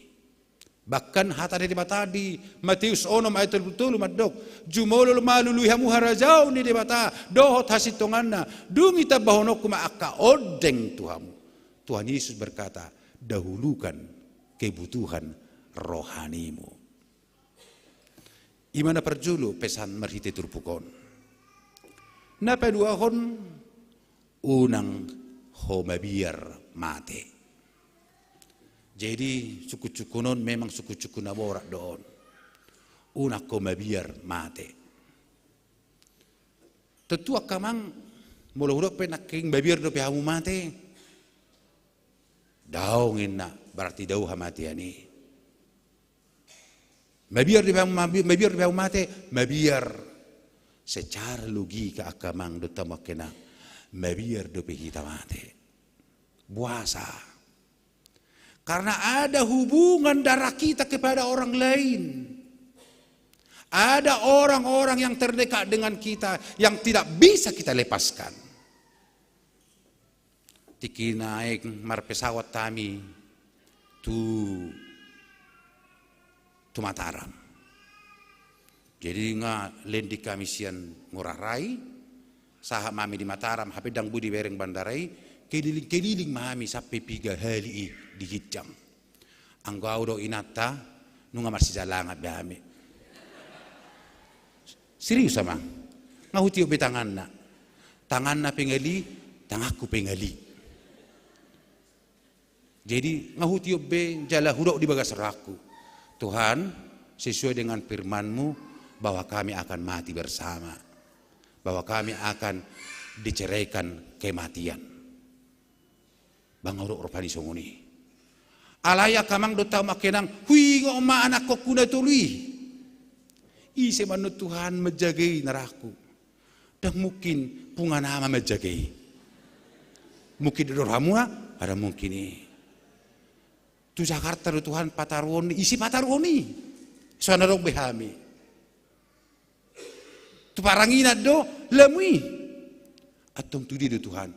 Bahkan hata ni Debata di Mateus onom ayat tolu pulu tolu mandok, "Jumolo ma lului hamu harajaon ni Debata dohot hasintonganna, dung i tambahononku ma angka ondeng tu hamu." Tuhan Yesus berkata, "Dahulukan kebutuhan rohanimu." I ma na parjolo pesan marhite turpuk on. Na paduahon, unang ho mabiar mate. Jadi sungkunsungkun on memang sungkunsungkun na borat do on. Unang ho mabiar mate. Tontu angka amang, molo hudok pe nangkin mabiar dope hamu mate, daong inna, berarti dao hamatean i. Mabiar dope hamu, mabi-, mabiar dope hamu mate, mabiar. Secara logika angka amang dohot hamu angka inang, mabiar dope hita mate. Boasa? Karena ada hubungan darah kita kepada orang lain. Ada orang-orang yang terdekat dengan kita yang tidak bisa kita lepaskan. Tingki naeng marpesawat hami tu, tu Mataram. Jadi nga landing hami sian Ngurah Rai, sahat ma hami di Mataram, hape ndang boi dibereng bandara i, keliling-keliling ma hami sampe piga hali i di ginjang. Anggo au dohot inanta, nunga marsijalangan be hami. Serius, amang. Nga hutiop be tanganna. Tanganna pe ngali, tanganku pe ngali. Jadi nga hutiop be jala hudok di bagas rohangku, Tuhan, sesuai dengan firman-Mu bahwa kami akan mati bersama, bahwa kami akan diceraikan kematian. Ba nga hudok rohani songon i. Alai angka amang dohot hamu angka inang, huingot ma anakkonku na tolu i. Ise ma annon Tuhan manjagai, narahku? Ndang mungkin punguan ama manjagai. Mungkin do rohamuna, ndang mungkin i. Tu Jakarta do Tuhan pataruhon i, ise pataruhon i? So na adong be hami. Tu paranginan do lamu i. Antong tu dia do Tuhan?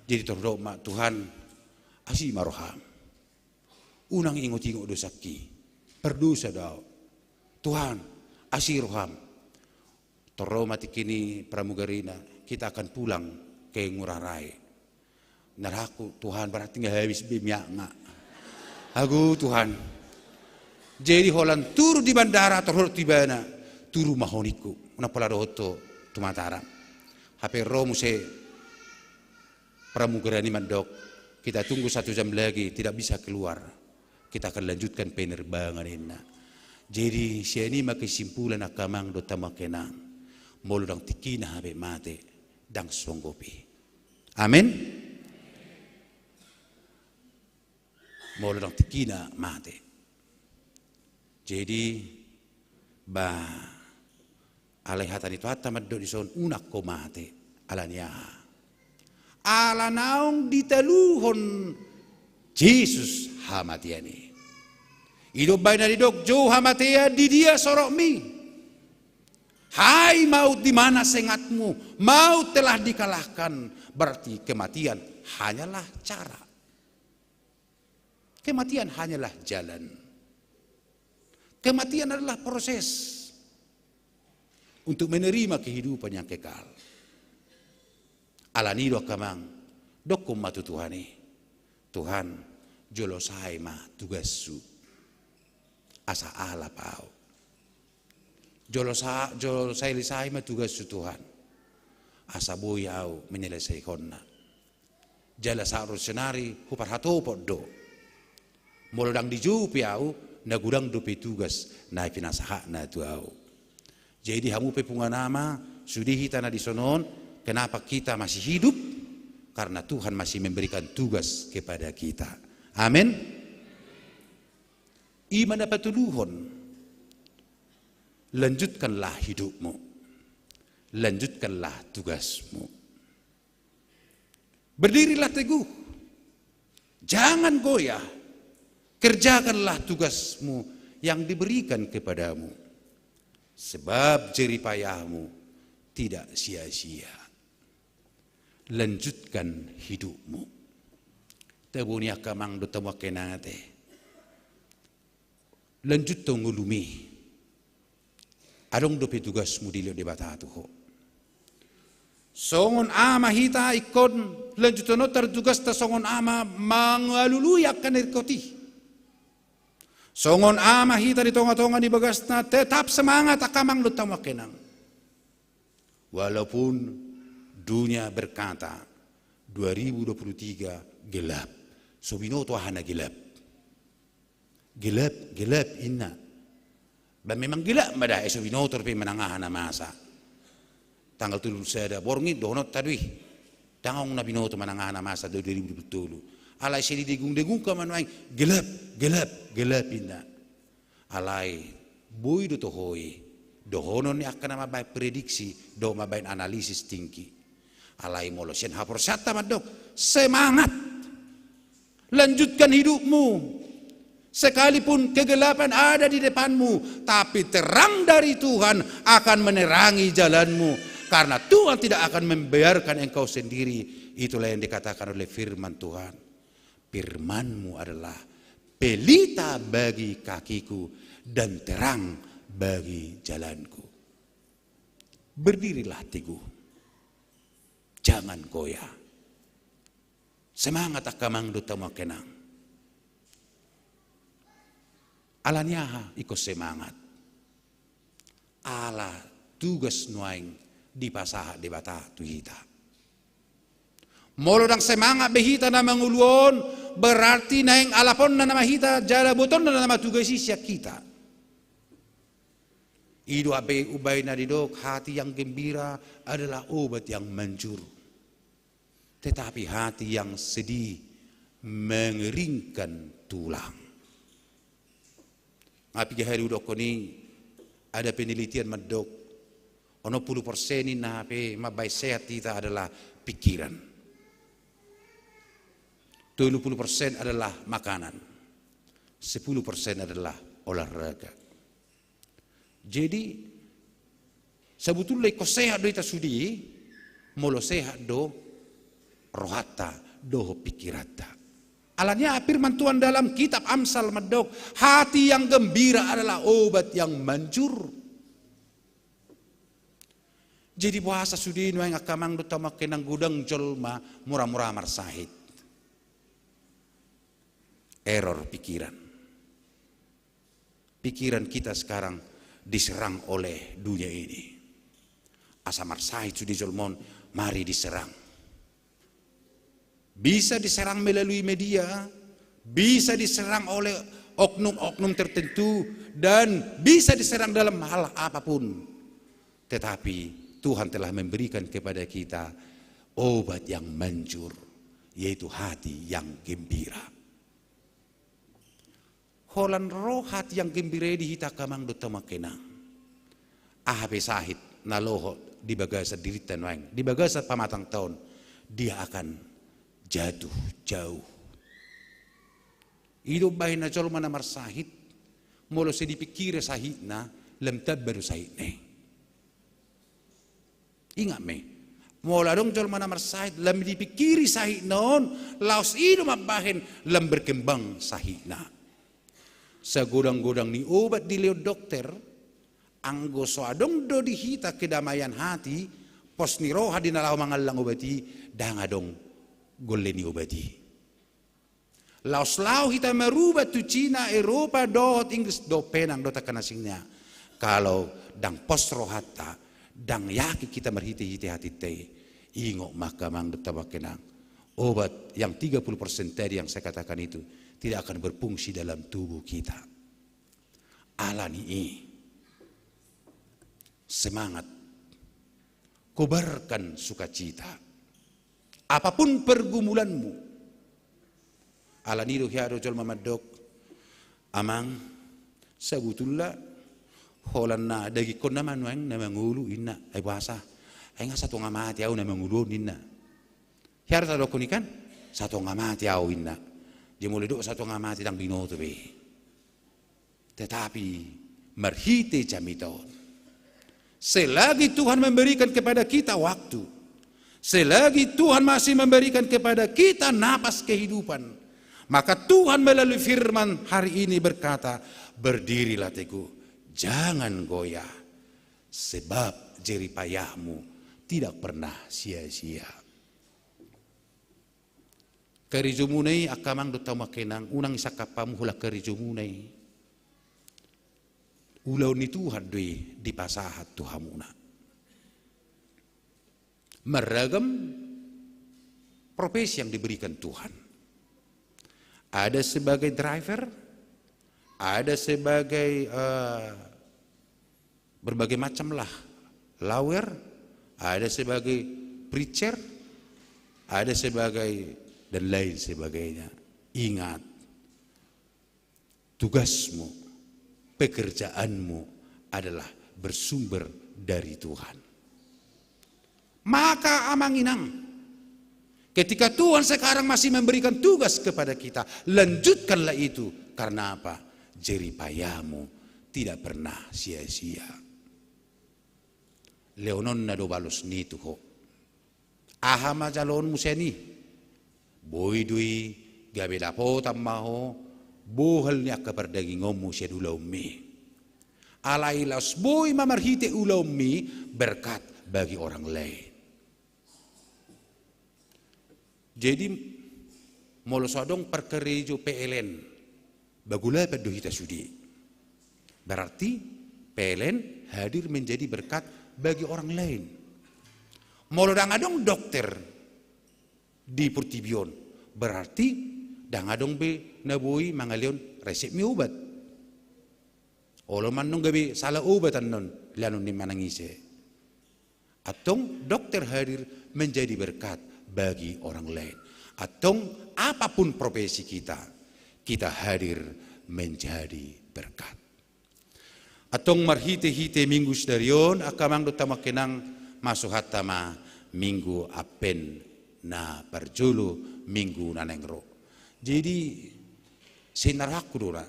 Jadi tarhudok ma, Tuhan, asi ma roham. Unang ingot-ingot dosangki. Pardosa do au. Tuhan, asi roham. Tor ro ma tingki ni pramugarina, kita akan pulang ke Ngurah Rai. Narahku, Tuhan, berarti nga habis be miakna. Agu Tuhan. Jadi holan turun di bandara, tor hudok tu ibana, tu rumah ho ningku, unang pola dohot ho tu Mataram. Hape ro muse pramugarina i mandok, kita tunggu satu jam lagi, tidak bisa keluar. Kita akan lanjutkan penerbangan, ninna. Jadi sian i ma kesimpulan angka amang dohot hamu angka inang. Molo ndang tingkina hape mate, ndang songgop i. Amen. Molo ndang tingkina mate. Jadi, ba, alai hata ni Tuhanta mandok dison, unang ho mate. Ala ni aha? Ala naung ditaluhon Jesus hamatean i. I do umbahen na didok, jou hamatean, di dia sorokmi? Hai maut, di mana sengatmu? Maut telah dikalahkan. Berarti kematian hanyalah cara. Kematian hanyalah jalan. Kematian adalah proses untuk menerima kehidupan yang kekal. Ala ni i do angka amang, dokkon ma tu Tuhan i, Tuhan, jolo sae ma tugashu. Asa alap au. Jolo sa-, jolo sae lisai ma tugashu Tuhan. Asa boi au menyelesaikanna. Jala sahat ro sonari huparhatopot do. Molo ndang dijou pe au, na godang dope tugas na pinasahatna tu au. Jadi hamu pe punguan ama, sude hita na dison on, kenapa kita masih hidup? Karena Tuhan masih memberikan tugas kepada kita. Amin. I ma na patoluhon, lanjutkanlah hidupmu. Lanjutkanlah tugasmu. Berdirilah teguh. Jangan goyah. Kerjakanlah tugasmu yang diberikan kepadamu. Sebab jerih payahmu tidak sia-sia. Lanjutkan hidupmu. Tabo ni angka amang dohot hamu angka inang ate. Lanjuthon ngolumi. Adong dope tugasmu dilehon Debata tu ho. Songon aha ma hita ingkon lanjuthononta tugasta songon aha ma mangalului angka na ringkot i. Songon aha ma hita di tonga-tonga ni bagasna tetap semangat angka amang dohot hamu angka inang. Walaupun dunia berkata dua ribu dua puluh tiga gelap. So binoto aha na gelap. Gelap, gelap inna. Ba memang gelap ma da, ai so binoto dope manang aha na masa. Tanggal tolu sada borngin dohononta do i. Ndang adong na binoto manang aha na masa do dua ribu dua puluh tolu. Alai sai didegung-degungkan ma nuaeng gelap, gelap, gelap inna. Alai boi do toho i dohonon ni angka na mambahen prediksi dohot mambahen analisis tingki. Alai molo sian haporseaonta mandok semangat. Lanjutkan hidupmu. Sekalipun kegelapan ada di depanmu, tapi terang dari Tuhan akan menerangi jalanmu. Karena Tuhan tidak akan membiarkan engkau sendiri. Itulah yang dikatakan oleh firman Tuhan. Firman-Mu adalah pelita bagi kakiku dan terang bagi jalanku. Berdirilah teguh. Jangan goyah. Semangat angka amang dohot hamu angka inang. Ala ni aha ingkon semangat? Ala tugas nuaeng dipasahat Debata tu hita. Molo ndang semangat be hita na mangolu on, berarti naeng alaponna nama hita jala botonna nama tugas i sian hita. I do ape umbahen na didok hati yang gembira adalah obat yang manjur. Tetapi hati yang sedih mengeringkan tulang. Nga piga hali hudokkon i, ada penelitian mandok onom pulu persen i na hape mambahen sehat hita adalah pikiran. Tolu pulu persen adalah makanan. Sepuluh persen adalah olahraga. Jadi, sebetulna ingkon sehat do hita sude, molo sehat do rohanta dohot pikiranta. Alani i firman Tuhan dalam kitab Amsal mandok, hati yang gembira adalah obat yang manjur. Jadi boasa sude nuaeng angka amang dohot hamu angka inang godang jolma mura-mura marsahit. Error pikiran. Pikiran kita sekarang diserang oleh dunia ini. Asa marsahit sude jolma on, mari diserang. Bisa diserang melalui media, bisa diserang oleh oknum-oknum tertentu, dan bisa diserang dalam hal apapun. Tetapi Tuhan telah memberikan kepada kita obat yang manjur, yaitu hati yang gembira. Holan ro hati yang gembira i di hita angka amang dohot hamu angka inang, aha pe sahit na lohot di bagasan dirinta nuaeng, di bagasan pamatangta on, dia akan jatuh jauh. I do umbahen na jolma na marsahit, molo sai dipikiri sahitna, lam tamba do sahitna i. Ingat ma i, molo adong jolma na marsahit, lam dipikiri sahitna on, laos i do mambahen lam berkembang sahitna. Sagodang-godang ni obat dilehon dokter, anggo so adong do di hita kedamaian hati, pos ni roha di na laho mangallang obat i, ndang adong golle ni obat i. Laos laho hita marubat tu Cina, Eropa, dohot Inggris, dohot pe nang dohot angka na asing na. Kalau ndang pos rohanta, ndang yakin hita marhite-hite hatinta i, ingot ma angka amang dohot hamu angka inang, obat yang tiga puluh persen tadi yang saya katakan itu tidak akan berfungsi dalam tubuh kita. Alani i, semangat, kobarkan sukacita. Apapun pergumulanmu. Alani i do hea do jolma mandok, amang, sabutulna holan na dagingkon nama nuaeng na mangolu inna, ai boasa, ai nga satonga mate au na mangolu on inna. Hea do tadokkon i kan, satonga mate au inna. Jadi molo didok satonga mate ndang binoto be. Tetapi marhite jamita on, selagi Tuhan memberikan kepada kita waktu, selagi Tuhan masih memberikan kepada kita napas kehidupan, maka Tuhan melalui firman hari ini berkata, berdirilah teguh, jangan goyah, sebab jerih payahmu tidak pernah sia-sia. Karejomuna i angka amang dohot hamu angka inang, unang isangkap hamu holan karejomuna i. Ulaon ni Tuhan do i dipasahat tu hamuna. Marragam profesi yang diberikan Tuhan. Ada sebagai driver, ada sebagai, eh, berbagai macam lah, lawyer, ada sebagai preacher, ada sebagai dan lain sebagainya. Ingat, tugasmu, pekerjaanmu adalah bersumber dari Tuhan. Maka amang inang, ketika Tuhan sekarang masih memberikan tugas kepada kita, lanjutkanlah itu. Karena apa? Jerih payahmu tidak pernah sia-sia. Lehononna do balos ni i tu ho. Aha ma jaloonmu sian i? Boi do i gabe dapotan ma ho bohal ni angka pardagingonmu sian ulaonmi. Alai laos boi ma marhite ulaonmi berkat bagi orang lain. Jadi, molo so adong parkarejo P L N, bagulapan do hita sude. Berarti P L N hadir menjadi berkat bagi orang lain. Molo ndang adong dokter di portibi on, berarti ndang adong be na boi mangalehon resep ni obat. Olo ma annon gabe salah obat annon, lehonon ni manang ise. Antong dokter hadir menjadi berkat bagi orang lain. Antong apapun profesi kita, kita hadir menjadi berkat. Antong marhite-hite Minggu sadari on, angka amang dohot hamu angka inang, masuhanta ma Minggu Advent na parjolo, Minggu na naeng ro. Jadi, sai na rohangku do na,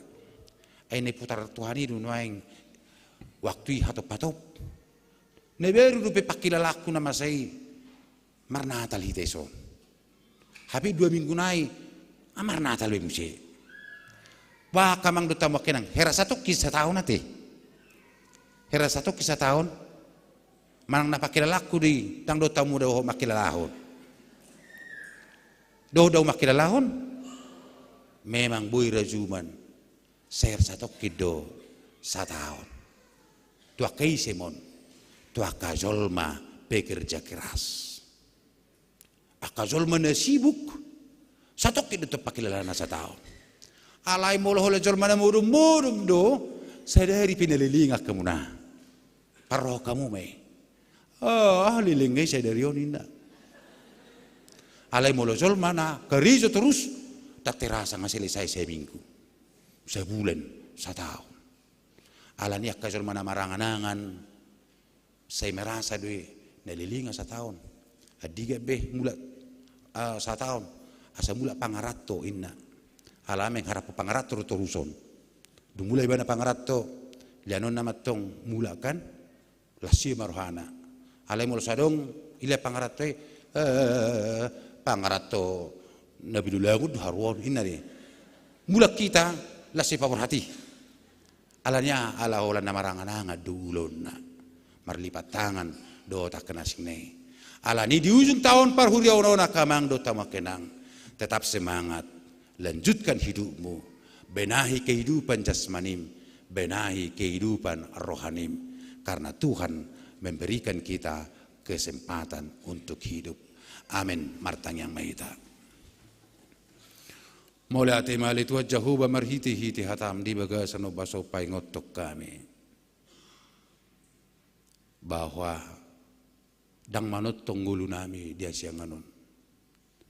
ai na diputar Tuhan i do nuaeng waktu i hatop-hatop. Na baru dope pangkilalaanku na masa i, marnatal hita dison. Hape dua minggu nai, ah, marnatal be muse. Bah, angka amang dohot hamu angka inang, hera satongkin sataon ate. Hera satongkin sataon. Manang na pangkilalaanku do i, ndang dohot hamu do mangkilalahon. Dohot do mangkilalahon. Memang boi rajuman. Sai hera satongkin do sataon. Tu angka ise ma on? Tu angka jolma pekerja keras. Angka jolma na sibuk, satongkin do tong pangkilalana sataon. Alai molo holan jolma na modom-modom do, sadari pe na leleng angka muna. Parrohahon hamu ma i. Ah, leleng i sadari on ninna. Alai molo jolma na karejo torus, ndang terasa nga selesai saminggu, sabulan, sataon. Alani angka jolma na marangan-angan, sai merasa do i na leleng nga sataon. Andigan be mulak, ah, sataon, asa mulak pangaranto ninna. Alai mengharap pangaranto do toruson. Dung mulak ibana pangaranto, lehonon nama antong mulak kan, las i ma rohana. Alai molo so adong dilehon pangaranto i, eh, pangaranto na binolangun do haroa on ninna do i. Mulak hita, las i paborhat i. Alani aha? Ala holan na marangan-angan do ulaonna. Marlipat tangan dohot angka na asing na i. Alani di ujung taon parhuriaon on angka amang dohot hamu angka inang, tetap semangat. Lanjutkan hidupmu. Benahi kehidupan jasmanim, benahi kehidupan rohanim. Karena Tuhan memberikan kita kesempatan untuk hidup. Amin. Martangiang ma hita. Mauliate ma ale Tuhan Jahowa marhite-hite hatam di bagasan ombas on paingothon hami bahwa ndang manongtong ngolunami di hasiangan on.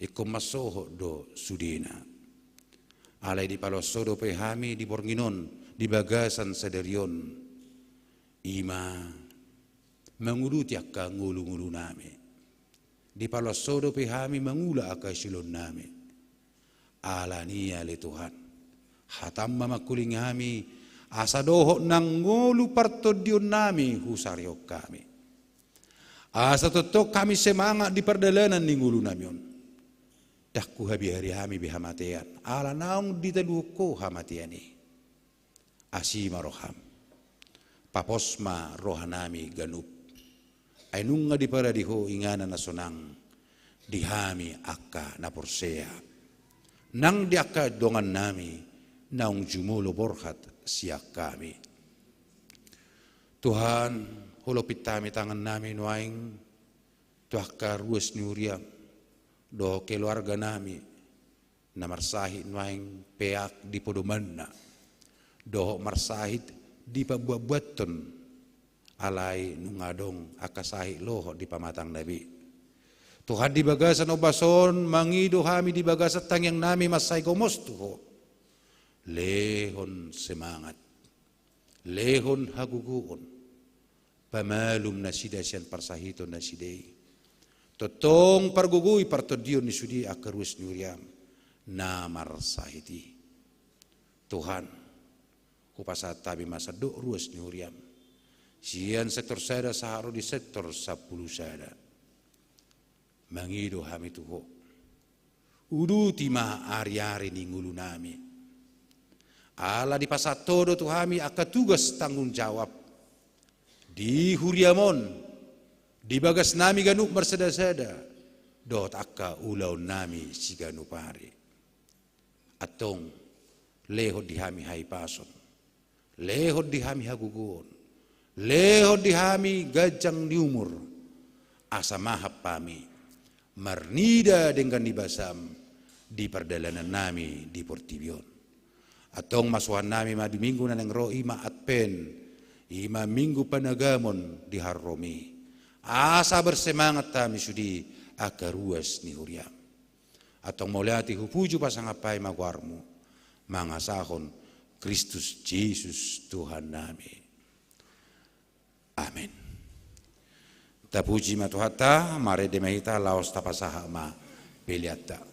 Ingkon mansohot do sudena. Alai dipaloas Ho dope hami di borngin on, di bagasan sadari on. I ma manguduti angka ngolu-ngolunami. Dipaloas Ho dope hami mangula angka siulaonnami. Alani i ale Tuhan, hatam ma mangkulingi hami, asa dohot nang ngolu partondionnami husarihon hami. Asa tongtong hami semangat di pardalanan ni ngolunami on. Ndang huhabiari hami be hamatean, ala naung ditaluhon Ho hamatean i. Asi ma roham. Papos ma rohanami ganup. Ai nunga diparade Ho inganan na sonang di hami angka na porsea. Nang di angka dongannami naung jumolo borhat sian hami. Tuhan, hulompit hami tangannami nuaeng tu angka ruas ni huriam dohot keluarganami, na marsahit nuaeng peak di podomanna, dohot marsahit di pabuat-buathon, alai nunga adong angka sahit lohot di pamatangna be. Tuhan, di bagasan ombas on, mangido hami di bagasan tangiangnami mansai gomos tu Ho. Lehon semangat, lehon hagogoon, pamalum nasida sian parsahiton nasida i. Tongtong pargogoi partondion ni sude angka ruas ni huriam na marsahit i. Tuhan, hupasahat hami ma sandok ruas ni huriam, sian sektor sada sahat ro di sektor sampulu sada. Mangido hami tu Ho. Uduti ma ari-ari ni ngolunami. Ala dipasahat Ho do tu hami angka tugas tanggung jawab di huriam on, di bagasnami ganup marsada-sada, dohot angka ulaonnami siganup ari. Antong, lehon di hami hahipason, lehon di hami hagogoon, lehon di hami ganjang ni umur, asa mahap hami marnida denggan ni basam di pardalanan nami di portibi on. Antong masuhan nami ma di minggu na naeng ro, i ma Advent, i ma minggu panagamon di haromi. Asa bersemangat hami sude angka ruas ni huriam. Antong mauliate hupuji pasangap hami ma goarmu, mangasahon Kristus Jesus Tuhan nami. Amen. Tapuji ma Tuhanta, marende ma hita laos tapasahat ma peleanta.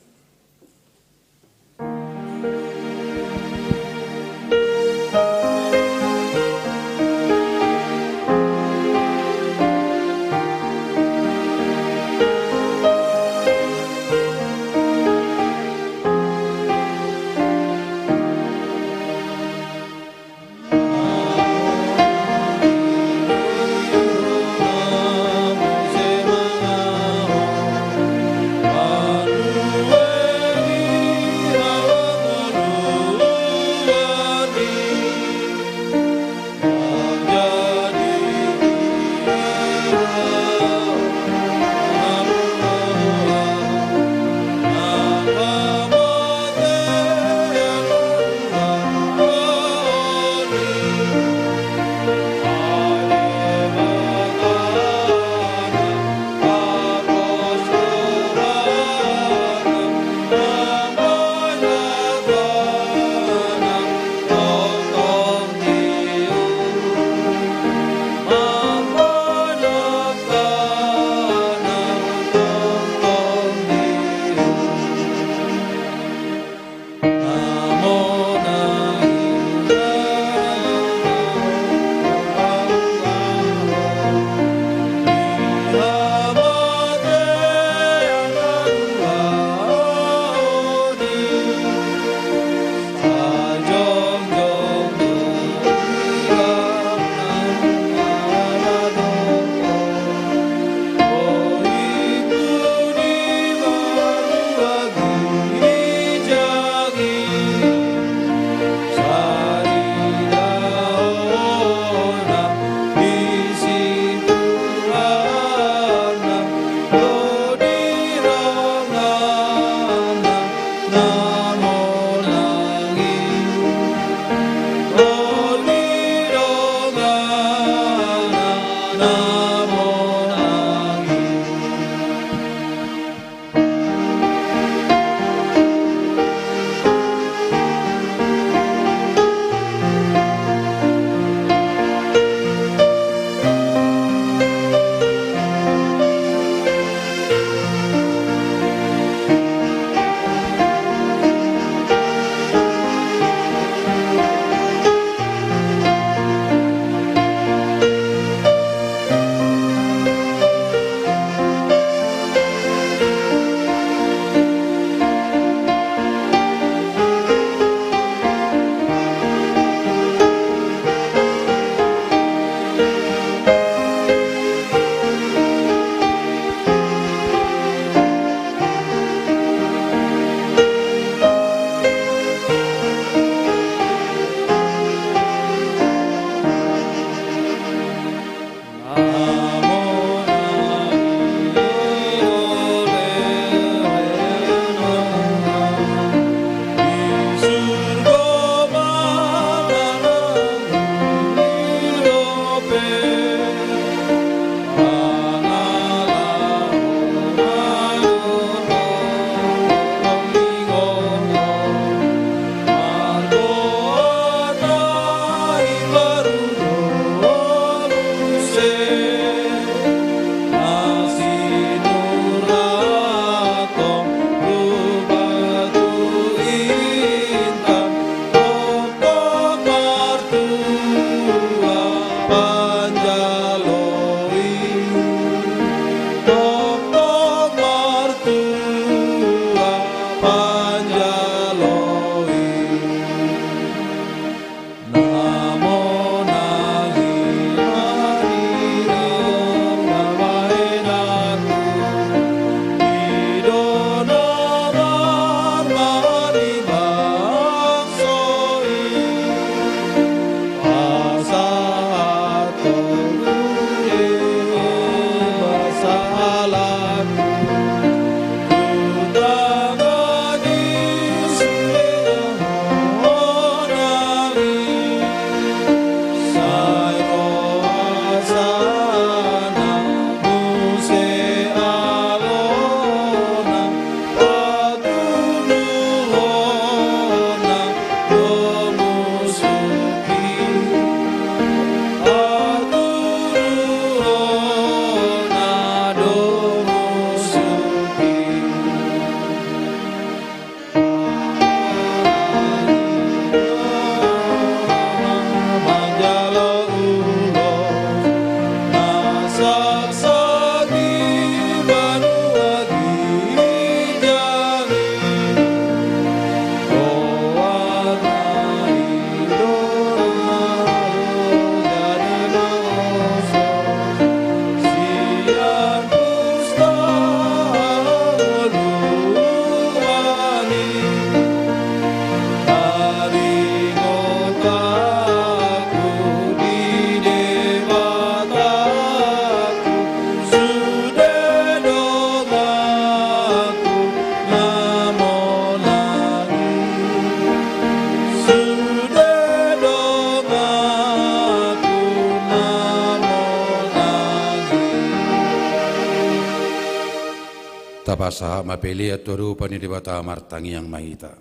Pasahat ma pelean tu adopan ni Debata, martangiang ma hita.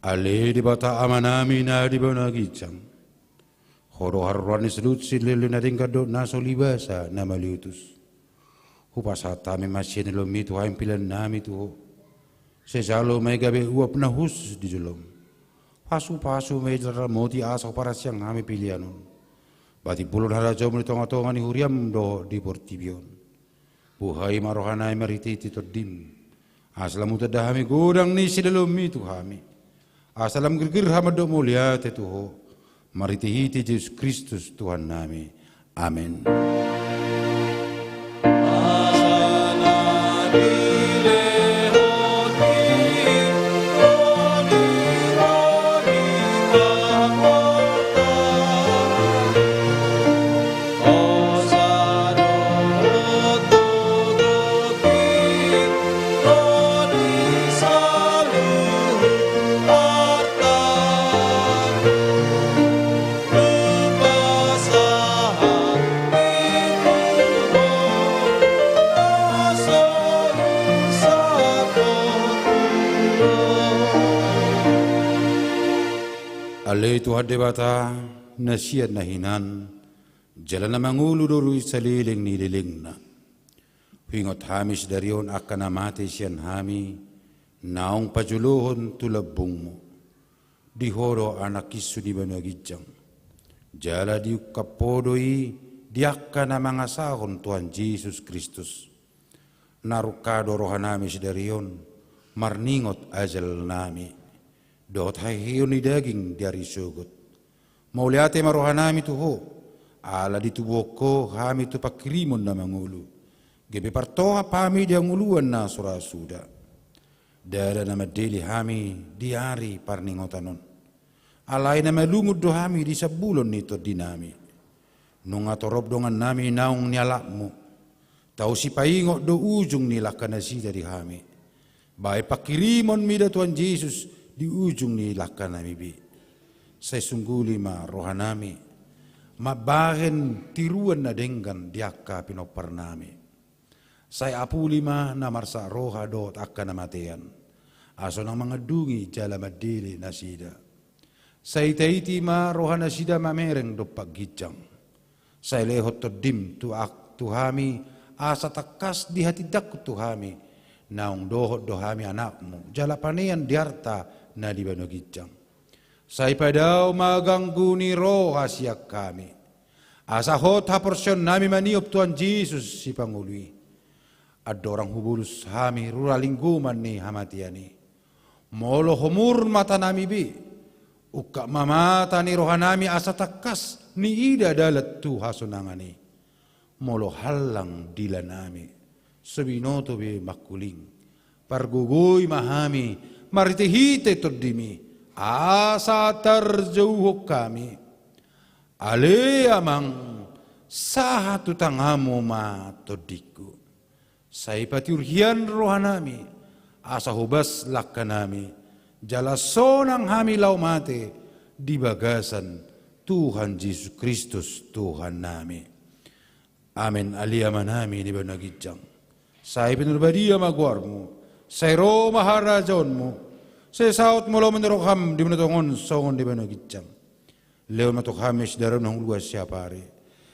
Ale Debata Amanami na di banua ginjang, Ho do haroroan ni saluhut silehon na denggan dohot na so libasa na maliutus. Hupasahat hami ma sian ni loanMi tu hami peleannami tu Ho. Sai jalo ma i gabe uap na hushus di jolom. Pasupasu ma i jala ramoti asa huparasiang hami pelean on. Patimbulhon harajaonMu di tongatonga ni huriaM dohot di portibi on. Buhai ma rohanami marhitehite TondiM, asa lam hutanda hami godang ni silehonMi tu hami, asa lam girgir hami mandok mauliate tu Ho, marhitehite Jesus Kristus Tuhannami. Amen. Ale Tuhan Debata, na sian na hinan, jala na mangolu do di saleleng ni lelengna. Huingot hami sadari on angka na mate sian hami, naung pajolohon tu lambungMu. Di Ho do Anak Insu di banua ginjang. Jala diungkap Ho do i di angka na mangasahon Tuhan Jesus Kristus. Na rungka do rohanami sadari on, marningot ajalnami dohot haheheon ni daging di ari sogot. Mauliate ma rohanami tu Ho, ala ditubuhon Ho hami tu pangkirimon na mangolu, gabe partohap hami di hangoluan na so ra suda. Ndada na mandele hami di ari parningotan on. Alai na malungun do hami di sambulon ni tondinami. Nunga torop dongannami naung nialapMu. Tau sipaingot do ujung ni langkanasida di hami. Bahen pangkirimonMi da Tuhan Jesus di ujung ni langkanami be. Sai sungguli ma rohanami mambahen tiruan na denggan di angka pinomparnami. Sai apuli ma na marsak roha dohot angka na matean, asa unang mangandungi jala mandele nasida. Sai taiti ma rohanasida mamereng dompak ginjang. Sai lehon TondiM tu ak-, tu hami, asa tangkas dihatindangkon tu hami, naung dohot do hami anakMu, jala panean di arta na di banua ginjang. Sai padao ma ganggu ni roha sian hami, asa hot haporseaonnami maniop Tuhan Jesus Sipangolu i. Andorang hubolus hami rura linggoman ni hamatean i, molo homur matanami be, ungkap ma mata ni rohanami asa tangkas niida dalan tu hasonangan i. Molo hallang dilanami, so binoto be mangkuling, pargogoi ma hami marhitehite TondiMi, asa tarjouhon hami. Ale Amang, sahat tu tanganMu ma tondingku. Sai patiur hian rohanami, asa hobas langkanami, jala sonang hami laho mate di bagasan Tuhan Jesus Kristus Tuhannami. Amen. Ale Amanami na di banua ginjang, sai pinarbadia ma goarMu, sai ro ma harajaonMu, sai saut ma ulaonMu ni roham di banua tonga on songon di banua ginjang. Lehon ma tu hami sadari on hangoluan siapari.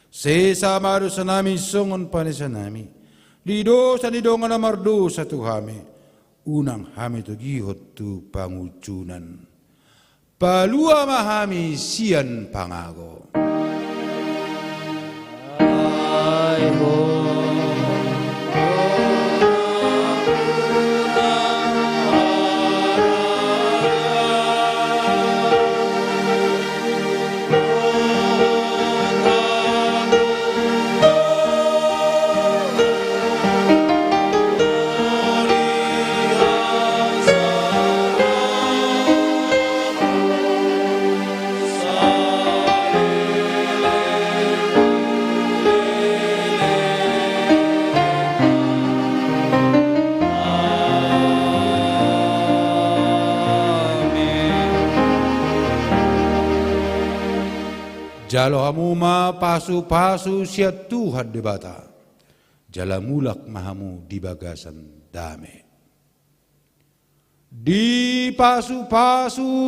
Sesa ma dosanami songon panesanami di dosa ni dongan na mardosa tu hami. Unang hami togihon tu pangunjunan. Palua ma hami sian pangago. Jalo hamu ma pasupasu sian Tuhan Debata, jala mulak ma hamu di bagasan dame. Dipasupasu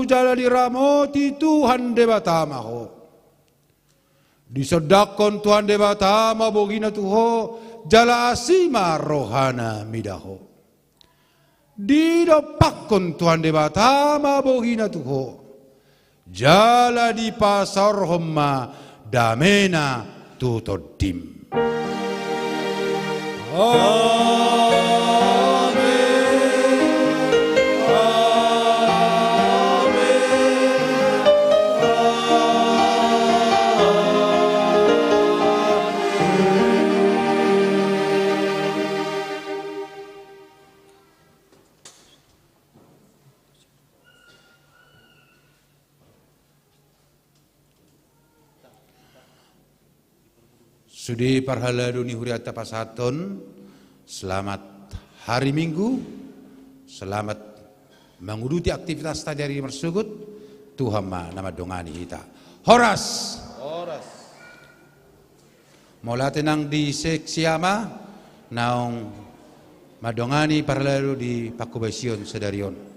jala diramoti Tuhan Debata ma ho. Disondangkon Tuhan Debata ma bogina tu ho, jala asi ma rohana mida ho. Didompakkon Tuhan Debata ma bogina tu ho, jala dipasaorhon ma damena tu tondim. Amen. Amen. Sude parhalado ni hurianta pasahathon, selamat hari Minggu, selamat manguduti aktivitasta di ari marsogot. Tuhan ma na mandongani hita. Horas. Horas. Mauliate nang di seksi ama naung mandongani parhalado di pangkobasion sadari on.